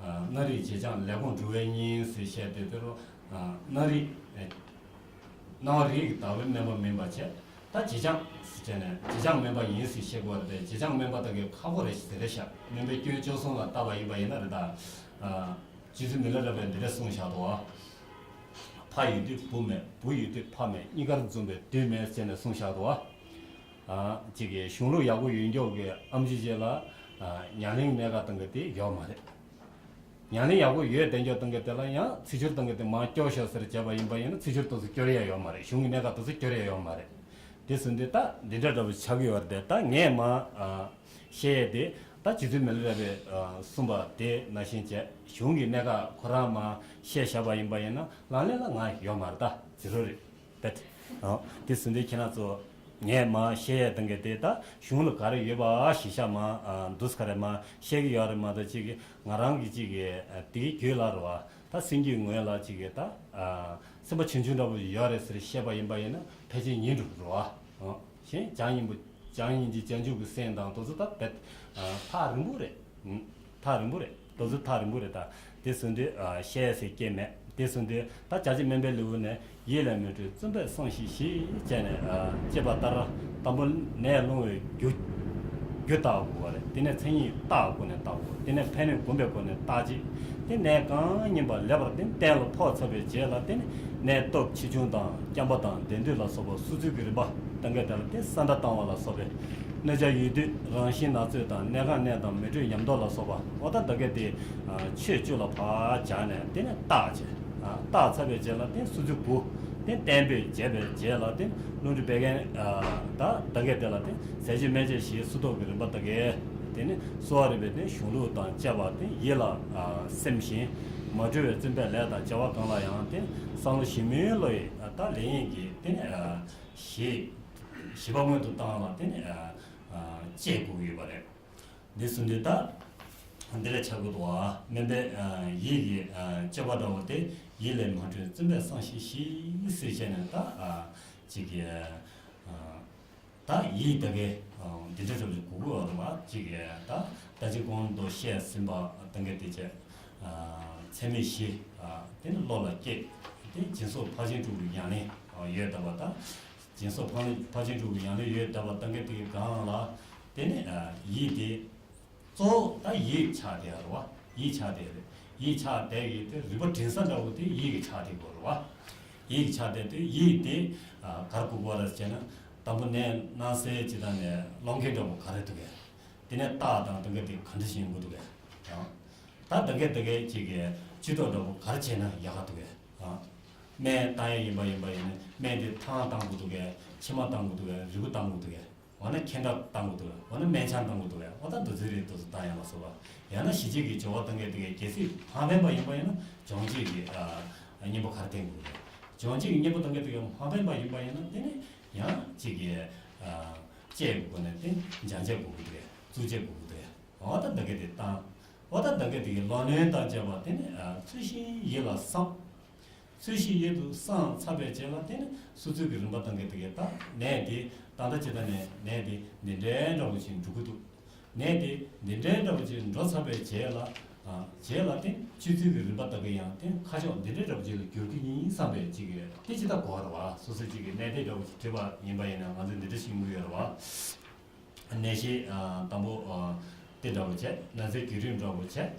སྣ་རིགས་བྱེ་སྦྱངས་ལས་ཁུངས་དྲུག་པའི་གཉིས་ཟེར་བཤད་དེ་དེ་རུ་སྣ་རིགས་སྣང་བ་རིགས་ཀྱི་ལྟ་བའི་སྨན་པ་མིན་པ་བྱས། ད་བྱེ་སྦྱངས་ཟེར་བྱས་ནས་བྱེ་སྦྱངས་སྨན་པ་ཡིན་ཟེར་བཤད་དགོས་པ་རེད་དེ་བྱེ་སྦྱངས་སྨན་པ་ད་གའི་ཁག་པོ་རེད་ཟེར་རེད་ཤག་སྨན་པའི་སྐྱོན་བཅུ་གསུམ་ལ་བལྟ་བ་ཡིན་པ་ཡིན་ན་རེད་ད། རྗེ་བཙུན་མི་ལ་རས་པས་འདི་འདྲ་གསུངས་བཞག་འདུག་བ། ཕ་ཡོད་དུས་བུ་མེད། བུ་ཡོད་དུས་ཕ་མེད། གཉིས་ཀར་འཛོམས་པའི་དུས་མེད་ཟེར་ནས་གསུངས་བཞག་འདུག་བ། ཨ། གཅིག་གི་གཞུང་ལུགས་ཡག་པོ་ཡོད་མགྱོགས་ཀྱི་ཨམ་ཆི་རྗེ་ལ་ཨ། ཉམས་ལེན་གནད་འགག་གཏོང་གི་དེ་ཡོད་མ་རེད། ཉམས་ལེན་ཡག་པོ་ཡོད་དེ་མགྱོགས་གཏོང་གི་དེ་ལ་ཡང་ཚིག་སྦྱོར་གཏོང་གི་དེ་མར་སྐྱོར་ཤོག་ཟེར་བྱས་པ་ཡིན་པ་ཡིན་ན་ཚིག་སྦྱོར་དེ་ཚོ་སྐྱོར་ཡ་ཡོད་མ་རེད། གཞུང་གི་གནད་འགག་དེ་ཚོ་སྐྱོར་ཡ་ཡོད་མ་རེད། དེ་ཟིན་དུས་ད་འདི་འདྲ་འདྲ་པོ་ཆགས་ཀྱི་ཡོད་རེད་དེ་ད་ངས་མ་ཨ། བཤད་ཡས་དེ་ད་རྗེ་བཙུན་མི་ལ་རས་པས་གསུངས་པ་དེ་ནང་བཞིན་བྱས་གཞུང་གི་གནད་འགག་ཁོ་རང་མ་བཤད་བཞག་པ་ཡིན་པ་ཡིན་ན་ལག་ལེན་ལ་ང་ཡོད་མ་རེད་ད་ཟེར་རོ་རེད་པས། དེ་སོང་དུས་ཁྱེད་རང་ཚོ་ངས་མ་བཤད་ཡས་དང་གི་དེ་ད་གཞུང་ལ་ག་རེ་ཡོད་པ་ཞིག་ཤ་མ་འདུས་ག་རེ་མ་བཤད་ཀྱི་ཡོད་རེད་མ་གཏོགས་ཅིག་གི་ང་རང་གི་ཅིག་གི་དེ་གི་རྒྱུད་ལ་རེད་བ། ད་སེམས་རྒྱུད་ངོས་ལ་ཅིག་གི་ད་སེམས་པ་ཆུང་ཆུང་འདྲ་པོ་ཡོད་རེད་ཟེར་བཤད་པ་ཡིན་པ་ཡིན་ན་ཕལ་ཆེར་ཡིན་འགྲོ་རེད་བ། གཞན་བྱང་སྙིང་པོ་བྱང་སྙིང་རྗེ་བྱང་ཆུབ་ཀྱི་སེམས་དང་དེ་ཚོ་ད་བེད་ཐག་རིང་པོ་རེད། ཐག་རིང་པོ་རེད། དེ་ཚོ་ཐག་རིང་པོ་རེད་ད། དེ་སོང་དུས་བཤད་ཟེར་སྐད་མེད། དེ་སོང་དུས་ད་བྱ་བྱེད་སྨན་པའི་ལེའུ་ནས་ཡིད་ལ་མི་འཕྲོད་བརྩོན་པས་བསམ་ཤེས་ཤིག་བྱས་ནས་བྱས་པ་ལྟར་དང་པོ་ནད་སློང་བའི་རྒྱུ་རྒྱུ་བརྟག་དགོས་པ་རེད། དེ་ནས་མཚན་ཉིད་བརྟག་སྒོ་ནས་བརྟག་དགོས། དེ་ནས་ཕན་གནོད་བསྒོམ་པའི་སྒོ་ནས་བརྟག་རྗེས་དེ་ནད་གང་ཡིན་པ་ལེགས་པར་དེ་གཏན་ལ་ཕབ་ཚར་བའི་རྗེས་ལ་དེ་ནས་ནད་སྟོབས་ཆེ་ཆུང་དང་རྐྱང་པ་དང་ལྡན་འདོད་ལ་སོགས་པ་སོ་ཚུལ་གྱི་རིམ་པ་དང་ག་དེ་ལ་དེ་ས་མཐའ་བཏང་བ་ལ་སོགས་པའི་གནོད་བྱ་ཡོད་དུས་རང་བཞིན་ན་ཚོད་དང་གནས་གང་གནས་དང་མི་འཕྲོད་ཉམས་རྟོགས་ལ་སོགས་པ་འོ་ད་དང་ག་དེ་ཆོས་བཅུ་ལ་ཕར་སྦྱར་ནས་དེ་ནས་བརྟག་བྱས། བརྟག་ཚར་བའི་རྗེས་ལ་དེ་སོ་ཚུལ་དགུ་དེ་གཏན་འབེབས་བྱས་པའི་རྗེས་ལ་དེ་རླུང་མཁྲིས་བད་ཀན་ད་དང་ག་དེ་ལ་དེ་ཟས་བཅུད་སྨན་དཔྱད་ཞེས་སུ་ཐོག་གི་རིམ་པ་དང་ག་དེ་ནས་གསོ་བ་རིག་པའི་དེ་གཞུང་ལུགས་དང་བཅས་པ་དེ་ཡིད་ལ་སེམས་ཤིང་མ་གྲོལ་བའི་བརྩོན་པའི་ལས་དང་བྱ་བ་གང་ལ་ཡང་དེ་བསམ་བློ་ཞིབ་མོའི་བློ་ཡིས་ད་ལེགས་ཉེས་ཀྱི་དེ་ནས་ཞེས་ཞིབ་པ་སྔོན་དུ་བཏང་ལ་དེ་ནས་དཔྱད་དགོས་ཀྱི་ཡོད་པ་རེད། འདི་གསུམ་འདི་ད་འདི་ལས་ཆགས་ཀྱི་འདུག་བ། སྨན་པའི་ཡིད་ཀྱི་སྤྱོད་པ་འདྲ་བོ་དེ་ཡིད་ལས་མ་གྲོལ་བརྩོན་པས་བསམ་ཤེས་ཤིག་ཟེར་བྱས་ནས་ད་ཅིག་གི་ད་ཡིད་ད་གའི་འདི་འདྲ་འདྲ་བོ་ཞིག་གོ་དགོས་པ་རེད་བ། ཅིག་གི་ད་ད་ཅི་གོང་དུ་བཤད་ཟིན་པ་ད་གའི་དེ་བྱས་ཚད་མེད་བཞི་དེ་ནི་བློ་ལ་སྐྱེས་ཏེ་སྦྱིན་སོགས་ཕར་ཕྱིན་དྲུག་གི་ཡང་ལན་ཡོད་ད་བ་ད། སྦྱིན་སོགས་ཕར་ཕར་ཕྱིན་དྲུག་གི་ཡང་ལན་ཡོད་ད་བ་ད་གའི་དེ་གི་སྒང་ལ་དེ་ནི་ཡིད་དེ། གཙོ་བོ་ད་ཡིད་ཆགས་བསྡད་རེད་བ། ཡིད་ཆགས་བསྡད་རེད། ཡིད་ཆགས་བསྡད་ཀྱི་དེ་རིག་པ་འདྲེན་ས་འདྲ་བོ་དེ་ཡིད་ཀྱི་ཆགས་བསྡད་དགོས་རེད་བ། ཡིད་ཀྱི་ཆགས་བསྡད་དུས་ཡིད་དེ་ག་རེ་གོ་དགོས་རེད་ཟེར་ན། དང་པོ་ནས་སྣང་གསལ་ཇི་ལྟར་ནས་སློང་མཁན་འདྲ་བོ་ག་རེ་འདུག་གས། དེ་ནས་རྟགས་དང་དེ་འདྲ་དེ་ག་འདྲ་ཞིག་ཡོང་གི་འདུག་གས། ད་དེ་འདྲ་དེ་འདྲ་ཅིག་གི་སྤྱི་ཚོགས་འདྲ་བོ་ག་རེ་བྱས་ན་ཡག་ག་འདུག་གས། སྨན་བཏང་ཡས་ཡིན་པ་ཡིན་པ་ཡིན་ན་སྨན་དེ་ཐང་བཏང་དགོས་འདུག་གས། མཆིལ་མ་བཏང་དགོས་འདུག་གས། རིལ་བུ་བཏང་དགོས་འདུག་གས། འོ་ན་ཁེན་ཏྲ་བཏང་གི་འདུག་འོ་ན་སྨན་ཆང་བཏང་གི་འདུག་འོ་ད་འདི་ཚོའི་རིགས་འདི་ཚོ་བཏང་ཡ་ལ་སོགས་པ། ཡང་ན་ཞི་བྱེད་ཀྱི་སྦྱོར་བ་བཏང་མཁན་དེ་གས་གལ་སྲིད་མ་བསྟེན་པ་ཡིན་པ་ཡིན་ན་སྦྱོང་བྱེད་ཀྱི་ཨ་གཉེན་པོ་ག་རེ་བསྟེན་དགོས་རེད། སྦྱོང་བྱེད་ཀྱི་གཉེན་པོ་བཏང་མཁན་དེ་གས་མ་བསྟེན་པ་ཡིན་པ་ཡིན་ན་དེ་ནི་ཡང་གཅིག་གི་ཨ་བཅས་དགོས་ནས་དེ་སྦྱང་བྱེད་དགོས་ཀྱི་འདུག་གས། བཙུགས་བྱེད་དགོས་ཀྱི་འདུག་གས། འོ་ད་འདི་གས་དེ་བཏང་། འོ་ད་འདི་གས་དེ་གས་ལོ་ནན་དང་བཅས་པ་དེ་ནི་ཨ་ཚུལ་བཞིན་ཡིད་ལ་བསམ། ཚུལ་བཞིན་ཡིད་དུ་བསམ་ཚར་བའི་རྗེས་ལ་དེ་ནི་སོ་སོའི་གི་རིམ་པ་བཏང་མཁན་དེ་གས་ད་ནད་དེ་ད་ལྟ་ཇི་ལྟར་ནས་ནད་དེ་འདི་འདྲའི་འདྲ་བོ་ཞིག་འགྲོ་གི་འདུག་ནད་དེ་འདི་འདྲའི་འདྲ་བོ་ཞིག་འགྲོ་ཚར་བའི་རྗེས་ལ། ཨ་རྗེས་ལ་དེ་སྤྱོད་ཚུལ་གྱི་རིམ་པ་ལྟ་གི་ཡང་དེ་ཁ་ཕྱོགས་འདི་འདྲའི་འདྲ་བོ་ཞིག་ལ་འགྱུར་གྱི་ཡིན་བསམ་པའི་ཅིག་གི་དེ་ཅི་ལྟར་གོ་བ་རེད་བ། སོ་སོའི་ཅིག་གི་ནད་དེ་འདྲ་བོ་ཞིག་འདྲ་བོ་ཞིག་འགྲིག་པ་ཡིན་པ་ཡིན་ན་ང་ཚོས་འདི་འདྲ་ཞིག་ཡོང་གི་ཡོད་རེད་བ། ནད་གཞི་ཨ་དང་པོ་ཨ་དེ་འདྲ་བོ་བྱས། ན་ཚའི་བརྒྱུད་རིམ་འདྲ་བོ་བྱས།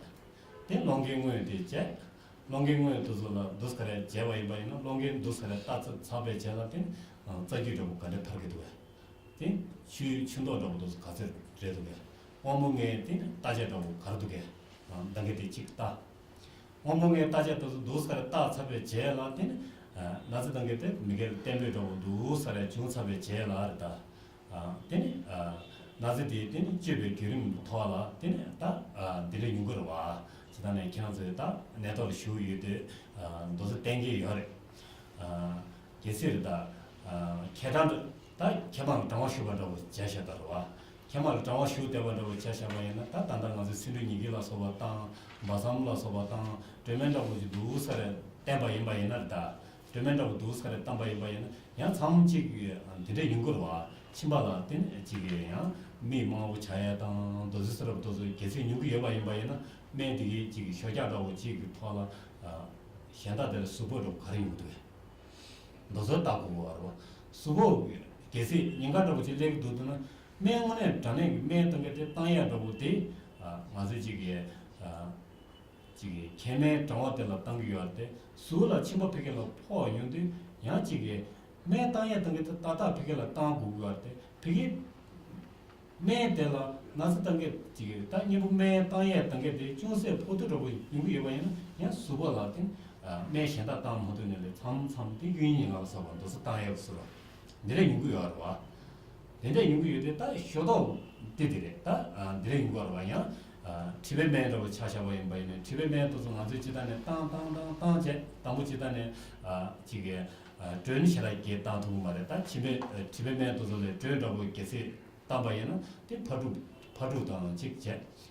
དེ་སློང་རྐྱེན་དངོས་དེ་བྱས། སློང་རྐྱེན་དངོས་དེ་ཚོ་ལ་འདུག་སེ་རེ་བྱས་པ་ཡིན་པ་ཡིན་ན་སློང་རྐྱེན་འདུག་སེ་རེ་བལྟ་ཚར་བའི་རྗེས་ལ་དེ་ཨ་རྩ་རྒྱུས་འདྲ་བོ་ག་འདྲ་ཐར་གྱི་འདུག་གས། དེ་ཆུའི་ཆུ་མདོག་འདྲ་བོ་དེ་ཚོ་ག་ཚོད་རེད་འདུག་གས། དབང་པོ་ལྔའི་དེ་ནི་བརྟག་དཔྱད་འདྲ་བོ་ག་རེ་འདུག་གས། ཨ་འདི་གས་དེ་གཅིག་བལྟ། དབང་པོ་ལྔའི་བརྟག་དཔྱད་དེ་ཚོ་འདུག་སེ་རེ་བལྟ་ཚར་བའི་རྗེས་ལ་དེ་ནི་ཨ་ན་ཚ་བཏང་མཁན་དེ་མི་འགལ་བརྟན་པོའི་འདྲ་བོ་འདུག་སེ་རེ་བྱུང་ཚར་བའི་རྗེས་ལ་རེད་ད། ཨ་དེ་ནི་ཨ་ན་ཚ་དེ་དེ་ནི་སྤྱོད་པའི་བརྒྱུད་རིམ་ཐོག་ལ་དེ་ནི་ད་ཨ་འདི་འདྲ་ཡོང་གི་རེད་བ། ཇི་ལྟར་ནས་ཁྱེད་རང་ཚོས་ད་ནད་ཐོག་ལ་བཞུགས་ཡོད་དུས་ཨ་འདུག་སེ་བསྟེན་གྱི་ཡོད་རེད། ཨ་གལ་སྲིད་རེད་ད། ཨ་མཁས་དྲང་ད་མཁས་པའམ་དྲང་བ་ཞུ་བ་འདྲ་བོ་བྱས་བཞག་ད་རེད་བ། མཁས་པ་ལ་དྲང་བ་ཞུ་བསྡད་པ་འདྲ་བོ་བྱས་བཞག་པ་ཡིན་ན་ད་ད་ལྟ་ང་ཚོས་སེ་འབྲུ་ཉི་ཤུ་ལ་སོགས་པ་དང་སྦ་གསང་ལ་སོགས་པ་དང་སྒྲོལ་མ་འདྲ་བོ་ཞིག་འདུག་སེ་རེ་བསྟེན་པ་ཡིན་པ་ཡིན་ན་རེད་ད། སྒྲོལ་མ་འདྲ་བོ་འདུག་སེ་རེ་བསྟེན་པ་ཡིན་པ་ཡིན་ན་ཡང་མཚམས་གཅིག་འདི་འདྲ་ཡོང་གི་རེད་བ། ཁྱིམ་པ་ལ་བརྟེན་ནས་གཅིག་ཡང་མི་མང་པོ་ཆགས་ཡ་དང་དེ་ཚོ་སེ་རབ་དེ་ཚོ་གལ་སྲིད་ཡོང་གི་ཡོད་པ་ཡིན་པ་ཡིན་ན་སྨན་དེ་གའི་གཅིག་ཞོད་འཇགས་འདྲ་བོ་གཅིག་གི་ཐོག་ལ་གཞན་དག་དེ་ལ་གཟུགས་པོ་འདྲ་བོ་ག་རེ་ཡོང་གི་འདུག་གས། འདི་ཚོ་བལྟ་དགོས་པ་རེད་བ། གཟུགས་པོ་གལ་སྲིད་ཉེན་ཁ་འདྲ་བོ་ཅིག་སླེབས་ཀྱི་འདུག་འདུག་ན་སྨན་དངོས་གནས་དྲང་གནས་ཀྱི་སྨན་བཏང་མཁན་དེ་བཏང་ཡ་འདྲ་བོ་དེ་ང་ཚོས་གཅིག་གི་གཅིག་གི་མཁལ་སྨན་དྲང་བ་དེ་ལ་བཏང་གི་ཡོད་དེ་གཟུགས་ལ་མཆིན་པ་ཕ་གི་ལ་ཕོག་ཡོང་དུས་ཡང་གཅིག་གི་སྨན་བཏང་ཡས་བཏང་གི་དེ་ཏག་ཏག་ཕ་གི་ལ་བཏང་དགོས་ཀྱི་ཡོད་དེ་ཕ་གི་སྨན་དེ་ལ་ན་ཚ་བཏང་གི་གཅིག་གི་ད་གཉེན་པོ་སྨན་བཏང་ཡས་བཏང་གི་དེ་ཅུང་ཟད་ཕོག་ཐུག་འདྲ་པོ་ཡོང་གི་ཡོད་པ་ཡིན་ན་ཡང་གཟུགས་པོ་ལ་དེ་སྨན་གཞན་དག་བཏང་མ་ཐུབ་ནས་ལས་མཚམས་མཚམས་དེ་གཡུ་ཡི་ཉིན་ལ་སོགས་པ་འདུག་སེ་བཏང་ཡས་སུ་རོ་འདི་འདྲ་ཡོང་གི་ཡོད་རེད་བ། དེ་འདྲ་ཡོང་གི་ཡོད་དེ་ད་ཞོ་ཏོག་དེ་དེ་རེད་ད། ཨ་འདི་རེད་ཡོང་གི་ཡོད་རེད་བ། ཡང་ཨ་མཁྲིས་པའི་སྨན་འདྲ་བོ་ཆ་བཞག་པ་ཡིན་པ་ཡིན་ནའི་མཁྲིས་པའི་སྨན་དེ་ཚོ་ང་ཚོས་ཇི་ལྟར་ནས་བཏང་བཏང་བཏང་བཏང་བྱས་དང་པོ་ཇི་ལྟར་ནས་ཨ་ཅིག་གི་ཨ་དྲོད་ནི་ཞེ་དྲག་གི་བཏང་ཐུབ་ཀྱི་མ་རེད། ད་མཁྲིས་པའི་ཨ་མཁྲིས་པའི་སྨན་དེ་ཚོ་ལས་དྲོད་འདྲ་བོ་གལ་སྲིད་བཏང་པ་ཡིན་ན་དེ་ཕར་འགྲོ་ཕར་འགྲོ་དང་ཅིག་བྱས་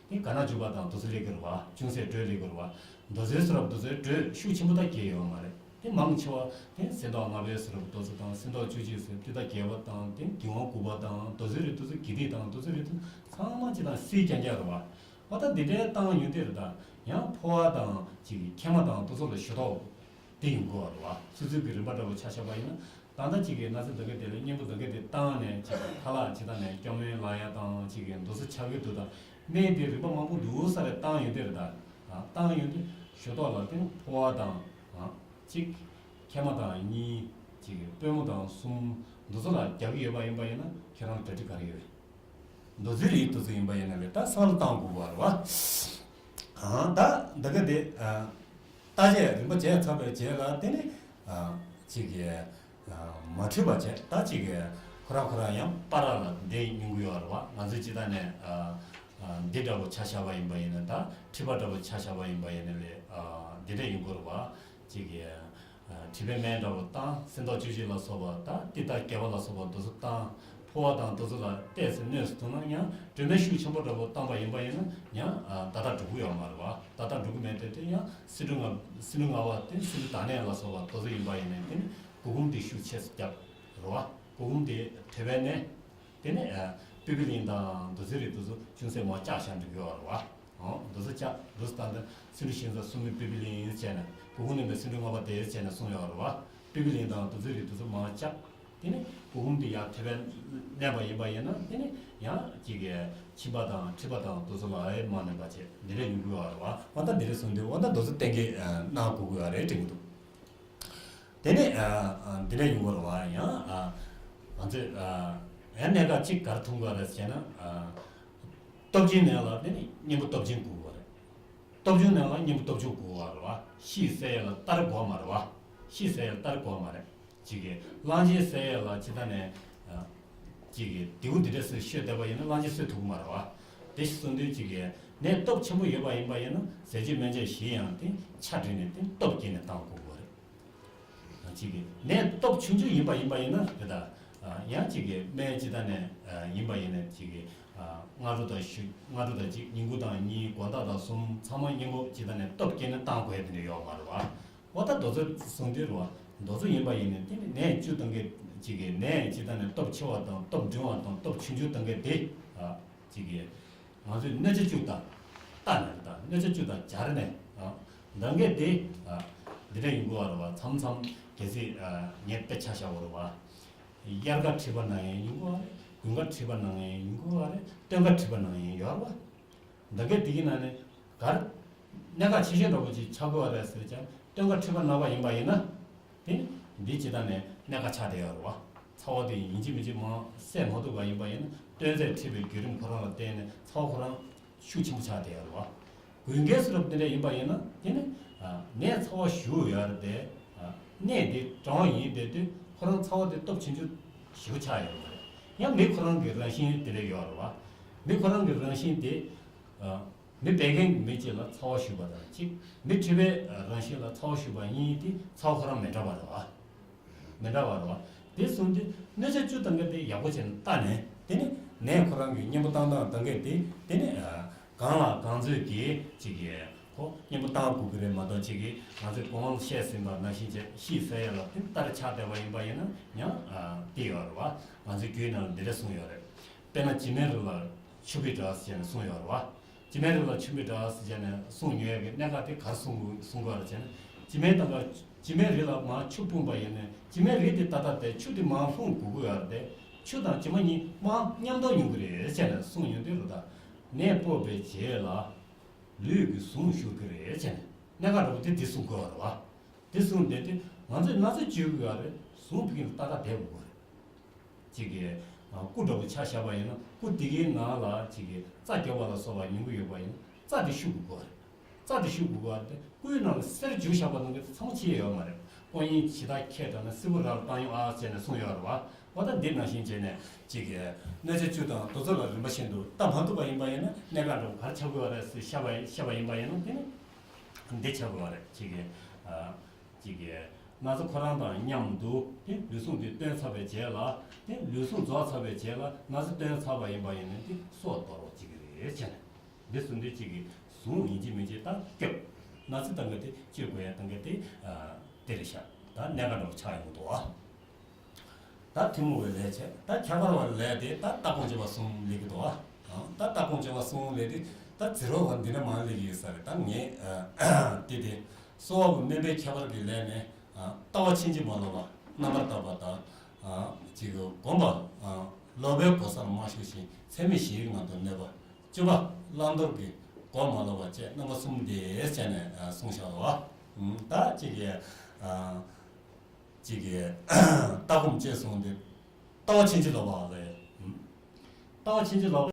དེ་ག་ན་འཇུ་བ་དང་དེ་ཚོ་སླེབས་ཀྱི་རེད་བ། ཅུང་ཟད་དྲོད་སླེབས་ཀྱི་རེད་བ། མདོ་ཚོའི་སེ་རབ་མདོ་ཚོའི་དྲོད་ཤུགས་ཆེན་པོ་ད་རྒྱས་ཡོད་མ་རེད། དེ་མང་ཆེ་བ་དེ་སེམས་ཐག་ལྔ་པའི་སེ་རབ་མདོ་ཚོ་དང་སེམས་ཐག་བཅུ་གཅིག་ཟེར་དེ་ད་རྒྱས་པ་དང་དེ་རྒྱལ་དབང་དགུ་པ་དང་མདོ་ཚོའི་རིགས་དེ་ཚོ་དགེ་སྡིག་དང་མདོ་ཚོའི་རིགས་དེ་ཚང་མ་ཅི་དང་སྲིད་རྐྱང་རྐྱང་རེད་བ། འོ་ད་འདི་འདྲའི་བཏང་ཡོང་དེ་རེད་ད། ཡང་ཕོ་བ་དང་ཅིག་མཁལ་མ་དང་དེ་ཚོ་ལ་ཞུ་དོགས་དེ་ཡོང་དགོས་བ་རེད་བ། སོ་སོའི་གི་རིམ་པ་འདྲ་བོ་ཆ་བཞག་པ་ཡིན་ན། ད་ལྟ་གཅིག་གིས་ན་ཚ་འདི་ག་དེ་ལ་གཉེན་པོ་འདི་ག་དེ་བཏང་ནས་ཅིག་ཁ་ལག་ཅིག་བཏང་ནས་སྐྱོ་སྨན་ལབ་ཡ་དང་ཅིག་གིས་འདུག་སེ་ཆགས་ཀྱི་འདུག་ད་སྨན་དེ་རིམ་པ་མང་པོ་འདུག་ས་རེ་བཏང་ཡོང་དེ་རེད་ད། བཏང་ཡོང་དུས་ཞུ་དོགས་ལ་བརྟེན་ཕོ་བ་དང་གཅིག་མཁལ་མ་དང་གཉིས་ཅིག་གིས་པུས་མོ་དང་གསུམ་འདུག་སེ་ལ་རྒྱག་གི་ཡོད་པ་ཡིན་པ་ཡིན་ན་ཁྱེད་རང་གྲ་སྒྲིག་ག་རེ་ཡོད་རེད། འདུག་སེ་རིགས་འདུག་སེ་ཡིན་པ་ཡིན་ན་ལས་ད་སང་ལ་བཏང་དགོས་པ་རེད་བ། ད་འདི་ག་དེ་བརྟག་དཔྱད་རིམ་པ་བྱས་ཚར་བའི་རྗེས་ལ་དེ་ནི་ཅིག་གིས། མ་འཁྲུལ་པ་བྱས་ད་ཅིག་གི་ཁོ་རང་ཁོ་རང་ཡང་པ་ར་ལ་བསྡད་མྱོང་གི་ཡོད་རེད་བ། ང་ཚོས་ཇི་ལྟར་ནས་འདི་འདྲ་བོ་ཆ་བཞག་པ་ཡིན་པ་ཡིན་ན་ད་མཁྲིས་པ་འདྲ་བོ་ཆ་བཞག་པ་ཡིན་པ་ཡིན་ན་ལས་འདི་འདྲ་ཡོང་གི་རེད་བ། ཅིག་གི་མཁྲིས་པའི་སྨན་འདྲ་བོ་བཏང་སེམས་ཐག་བཅུ་གཅིག་ལ་སོགས་པ་ད་ཏི་ཏ་རྒྱས་པ་ལ་སོགས་པ་འདི་ཚོ་བཏང་ཕོ་བ་དང་འདི་ཚོ་ལ་ཏོག་ཙམ་གནོད་སུ་ཐུག་ན་ཡང་སྒྲོལ་མའི་ཤུགས་ཆེན་པོ་འདྲ་བོ་བཏང་པ་ཡིན་པ་ཡིན་ན་ཡང་ད་ལྟ་འགྲོ་གི་ཡོད་མ་རེད་བ། ད་ལྟ་འགྲོ་གི་མེད་དེ་དེ་ཡང་སེ་འབྲུ་ལྔ་སེ་འབྲུ་ལྔ་པ་དེ་སེ་འབྲུ་དྭགས་གནས་ལ་སོགས་པ་དེ་ཚོ་ཡིན་པ་ཡིན་ནའི་དེ་ནི་མགོ་དགུང་དེ་ཤུགས་ཆེ་ཙམ་རྒྱབ་རེད་བ། མགོ་དགུང་དེ་དེ་བས་ནས་དེ་ནི་པི་པི་ལིང་དང་འདི་ཚོའི་རིགས་དེ་ཚོ་ཅུང་ཟད་མར་བཅག་བཞག་འགྲོ་གི་ཡོད་རེད་བ། འོ་འདི་ཚོ་བཅག་འདི་ཚོ་ད་ལྟ་སེ་འབྲུ་ཞིང་ས་གསུམ་མི་པི་པི་ལིང་བྱས་ནས་མགོ་དགུང་གནོན་པའི་སེ་འབྲུ་ལྔ་པ་དེ་བྱས་ནས་གསུངས་ཡོད་རེད་བ། པི་པི་ལིང་དང་འདི་ཚོའི་རིགས་དེ་ཚོ་མར་བཅག་དེ་ནི་མགོ་དགུང་དེ་ཡར་དེ་བས་མནན་པ་ཡིན་པ་ཡིན་ན་དེ་ནི་ཡང་ཅིག་གི་མཆིན་པ་དང་མཁྲིས་པ་དང་དེ་ཚོ་ལ་ཨེ་མ་གནོན་པ་བྱས་འདི་འདྲས་ཡོང་གི་ཡོད་རེད་བ། འོ་ད་འདི་འདྲས་སོང་དུས་འོ་ད་དེ་ཚོ་གཏན་འཁེལ་གནང་དགོས་ཀྱི་ཡོད་རེད་དྲན་གྱི་འདུག་དེ་ནི་འདི་འདྲས་ཡོང་གི་རེད་བ། ཡང་ང་ཚོས་ཡང་གནད་འགག་གཅིག་ག་རེ་མཐོང་གི་ཡོད་རེད་ཟེར་ན། སྟོབས་ཆེན་ནད་ལ་དེ་ནི་གཉེན་པོ་སྟོབས་ཆེན་དགོས་ཀྱི་ཡོད་རེད། སྟོབས་ཆུང་ནད་ལ་གཉེན་པོ་སྟོབས་ཆུང་དགོས་ཀྱི་ཡོད་རེད་བ། གཤིས་གསལ་ཡས་ལ་སྟ་རེ་དགོས་མ་རེད་བ། གཤིས་གསལ་ཡས་ལ་སྟ་རེ་དགོས་མ་རེད། གཅིག་གིས་གླང་ཆེན་བསད་ཡས་ལ་ཇི་ལྟར་ནས། ཨ། ཅིག་གི་དེའུ་འདི་འདྲ་སེ་ཤོད་བསྡད་པ་ཡིན་ན་གླང་ཆེན་གསོད་ཐུབ་ཀྱི་མ་རེད་བ། དེ་ཞིག་གསུངས་དུས་ཅིག་གི་ནད་སྟོབས་ཆེན་པོ་ཡོད་པ་ཡིན་པ་ཡིན་ན་ཟས་བཅུད་སྨན་བཅོས་གཞན་ཡང་དེ་ཆ་བསྒྲིགས་ནས་དེ་སྟོབས་སྐྱེད་ནས་བཏང་དགོས་པ་རེད། ཅིག་གི་ནད་སྟོབས་ཆུང་ཆུང་ཡིན་པ་ཡིན་པ་ཡིན་ན་དེ་ད་ཡང་ཅིག་གི་སྨན་ཅི་ད་ནས་ཡིན་པ་ཡིན་ན་ཅིག་གི་སྔ་དྲོ་དང་ཞུ་སྔ་དྲོ་དང་ཅིག་ཉིན་གུང་དང་གཉིས་དགོང་དག་དང་གསུམ་ཚང་མ་མཉམ་པོ་ཅི་ད་ནས་སྟོབས་སྐྱེད་ནས་བཏང་དགོས་དེ་འདྲ་ཡོད་མ་རེད་བ། འོ་ད་རྡོ་རྫོ་གསུང་དུས་རོ། རྡོ་རྫོ་ཡིན་པ་ཡིན་ནས་དེ་ནི་ནད་བཅུ་དང་གི་ཅིག་གི་ནད་ཅི་ད་ནས་སྟོབས་ཆེ་བ་དང་སྟོབས་འབྲིང་བ་དང་སྟོབས་ཆུང་ཆུང་དང་གི་དེ་ཨ་ཅིག་གི་ང་ཚོས་སྣོད་ཆ་བཅུ་དང་རྟ་ནས་རེད་ད་སྣོད་ཆ་བཅུ་དང་སྦྱར་ནས་ཨ་དང་གི་དེ་ཨ་འདི་འདྲ་ཡིན་དགོས་བ་རེད་བ། མཚམས་མཚམས་གལ་སྲིད་ཨ་ངས་དཔེ་ཆ་བཞག་པ་རེད་བ། དབྱར་ཁ་ཁྲིད་པ་ནང་ཡང་ཡིན་དགོས་བ་རེད། དགུན་ཁ་ཁྲིད་པ་ནང་ཡང་ཡིན་དགོས་བ་རེད། སྟོན་ཁ་ཁྲིད་པ་ནང་ཡང་ཡོད་རེད་བ། འདི་གའི་དེ་གི་ནང་ནས་གར་གནད་འགག་ཆེ་ཤོས་འདྲ་པོ་ཅིག་ཆགས་དགོས་པ་རེད་ཟེར་ཀྱང་སྟོན་ཁ་ཁྲིད་པ་ནང་པ་ཡིན་པ་ཡིན་ན། དེ་ནི་འདི་ཇི་ལྟར་ནས་གནད་འགག་ཆགས་བསྡད་ཡོད་རེད་བ། ཚ་བ་དེ་ཡིན་གཅིག་མིན་གཅིག་མང་སེལ་མ་ཐུབ་པ་ཡིན་པ་ཡིན་ན་སྟོན་རྫས་འཁྲིད་པའི་བརྒྱུད་རིམ་ཁོ་རང་ལ་བརྟེན་ནས་ཚ་བ་ཁོ་རང་ཤུགས་ཆེན་པོ་ཆགས་བསྡད་ཡོད་རེད་བ། དགུན་ཁའི་ཟེར་བ་དེ་འདྲ་ཡིན་པ་ཡིན་ན་དེ་ནི་ནད་ཚ་བ་ཞུ་ཡོད་རེད་དེ། གནས་དེ་གྲང་བ་ཡིན་བསྡད་དུས་ཁོ་རང་ཚ་བ་དེ་སྟོབས་ཆེན་ཆུང་ཞེ་པོ་ཆགས་ཡོད་རེད། ཡང་མི་ཁོ་རང་གི་རང་བཞིན་དེ་འདྲ་ཡོད་རེད་བ། མི་ཁོ་རང་གི་རང་བཞིན་དེ། མི་བད་ཀན་གྱི་མི་གཅིག་ལ་ཚ་བ་ཞུགས་པ་དང་གཅིག་མི་མཁྲིས་པའི་རང་བཞིན་ལ་ཚ་བ་ཞུགས་པ་གཉིས་དེ་ཚ་བ་ཁོ་རང་མི་འདྲ་བ་རེད་བ། མི་འདྲ་བ་རེད་བ། དེ་སོང་དུས་སྣོད་ཆ་བཅུ་དང་གི་དེ་ཡག་པོ་བྱས་ནས་བལྟས་ནས་དེ་ནི་ནད་ཁོ་རང་གི་གཉེན་པོ་བཏང་སྟངས་དང་གི་དེ་དེ་ནི་གང་ལ་གང་འཚོལ་གྱིས་ཅིག་གི་ཁོ་གཉེན་པོ་བཏང་དགོས་ཀྱི་རེད་མ་གཏོགས་ཅིག་གི་ང་ཚོས་གོང་བཤད་ཟིན་པ་ནང་བཞིན་བྱས་ཤི་ཟེར་ཡ་ལ་དེ་ལྟར་ཆགས་བསྡད་པ་ཡིན་པ་ཡིན་ན་ཡང་དེ་ཡོད་རེད་བ། ང་ཚོའི་རྒྱུད་ནང་ལ་འདི་འདྲ་གསུངས་ཡོད་རེད། དཔེར་ན་བྱེ་མའི་རིགས་ལ་ཆུ་བུར་འདྲ་ཟེར་ནས་གསུངས་ཡོད་རེད་བ། བྱེ་མའི་རིགས་ལ་ཆུ་བུར་འདྲ་ཟེར་བྱས་ནས་གསུངས་ཡོད་ཀྱི་གནད་འགག་དེ་ག་རེ་གསུང་གསུང་དགོས་རེད་ཟེར་ན། བྱེ་མའི་སྟེང་ག་བྱེ་མའི་རིགས་ལ་མར་ཆུ་སྤུངས་པ་ཡིན་ནས་བྱེ་མའི་རིགས་དེ་ཏག་ཏག་དེ་ཆུ་དེ་མར་ལྷུང་དགོས་ཀྱི་ཡོད་རེད་དེ། ཆུ་དང་བྱེ་མ་གཉིས་མར་མཉམ་དུ་ཡོང་གི་རེད་ཟེར་ནས་གསུངས་ཡོང་དུས་རེད་ད། ནད་ཕོག་པའི་རྗེས་ལ་ལུས་ཀྱི་ཟུངས་ཤོར་གྱི་རེད་ཟེར་ནས་གནད་འགག་འདྲ་པོ་དེ་འདི་གསུང་དགོས་པ་རེད་བ། དེ་གསུངས་བསྡད་དུས་ང་ཚོས་ན་ཚ་བཅོས་དགོས་ཡ་རེད། ཟུངས་ཕུད་ཀྱི་ཏག་ཏག་བསྡད་དགོས་རེད། ཅིག་གི་སྐུ་འདྲ་པོ་ཆ་བཞག་པ་ཡིན་ན་སྐུ་དེ་གའི་ནང་ལ་ཅིག་གི་རྩ་རྒྱག་པ་ལ་སོགས་པ་ཡོང་གི་ཡོད་པ་ཡིན་ན་རྩ་དེ་ཤུགས་དགོས་རེད། རྩ་དེ་ཤུགས་དགོས་པ་དེ་སྐུའི་ནང་ལ་གསེར་འཇུ་བཞག་པ་ནང་གི་ཚང་མ་ཕྱེ་ཡོད་མ་རེད། སྐུ་ཡིན་ཇི་ལྟར་ཁྱེད་དྲངས་ན་སྲིན་བུ་རལ་བཏང་ཡོང་ཨ་ཟེར་ནས་གསུངས་ཡོད་རེད་བ། འོ་ད་འདི་ནང་བཞིན་བྱས་ནས་ཅིག་གི་སྣོད་ཆ་བཅུ་དང་རྡོ་རྫོ་ལ་རིམ་པ་བཞིན་དུ་བལྟ་མ་ཐུབ་པ་ཡིན་པ་ཡིན་ན་གནད་འགག་འདྲ་པོ་ག་རེ་ཆགས་དགོས་པ་རེད་ཟེར་བཤད་པ་བཤད་པ་ཡིན་པ་ཡིན་ན་དེ་ནི་འདི་ཆགས་དགོས་པ་རེད། ཅིག་གི་ཅིག་གི་ན་ཚ་ཁོ་རང་དང་མཉམ་དུ་དེ་ལུས་ཟུངས་དེ་བཏོན་ཚར་བའི་རྗེས་ལ་དེ་ལུས་ཟུངས་རྫོགས་ཚར་བའི་རྗེས་ལ་ན་ཚ་བཏོན་ཚར་བ་ཡིན་པ་ཡིན་ན་དེ་སྲོག་འདོར་བ་ཅིག་རེད་བྱས་ནས་འདི་གསུམ་དེ་ཅིག་གི་ཟུངས་ཡིན་གཅིག་མིན་གཅིག་ད་སྐྱོབ། ན་ཚ་སྟངས་ཀ་དེ་བཅོས་དགོས་ཡ་སྟངས་ཀ་དེ་དེ་རེད་ཤག་ད་གནད་འགག་འདྲ་པོ་ཆགས་ཡོང་གི་འདུག་ཨ། ད་ཐུན་མོང་བའི་ལས་བྱས། ད་ཁྱད་པར་བའི་ལས་དེ་ད་ལྟ་སྒོམ་སྤྱོད་པ་གསུམ་སླེབས་ཀྱི་འདུག་ཨ། ད་ལྟ་སྒོམ་སྤྱོད་པ་གསུམ་ལས་དེ་ད་ཛི་རོ་བ་འདི་འདྲ་མང་སླེབས་ཀྱི་ཡོད་ས་རེད། ད་ངས་དེ་དེ་གསོ་བ་པོ་སྨན་པའི་ཁྱད་པར་གྱི་ལས་ནི། ལྟ་བ་ཕྱིན་ཅི་མ་ལོག་པ་རྣམ་པར་དག་པ་དང་། ཅིག་སྒོམ་པ། ལོག་པའི་གོ་སར་མ་ཞུགས་ཤིང་ཚད་མེད་བཞིའི་ངང་དུ་གནས་པ། བཅུ་པ་བླང་དོར་གྱི་སྒོ་མ་ལོག་པ་བཅས་རྣམ་པ་གསུམ་དེ་བྱས་ནས་གསུངས་བཞག་པ། ད་ཅིག་གི་ཅིག་གི་ལྟ་སྒོམ་སྤྱོད་གསུམ་དེ་ལྟ་བ་ཕྱིན་ཅི་ལོག་པ་ལས། ལྟ་བ་ཕྱིན་ཅི་ལོག་པ།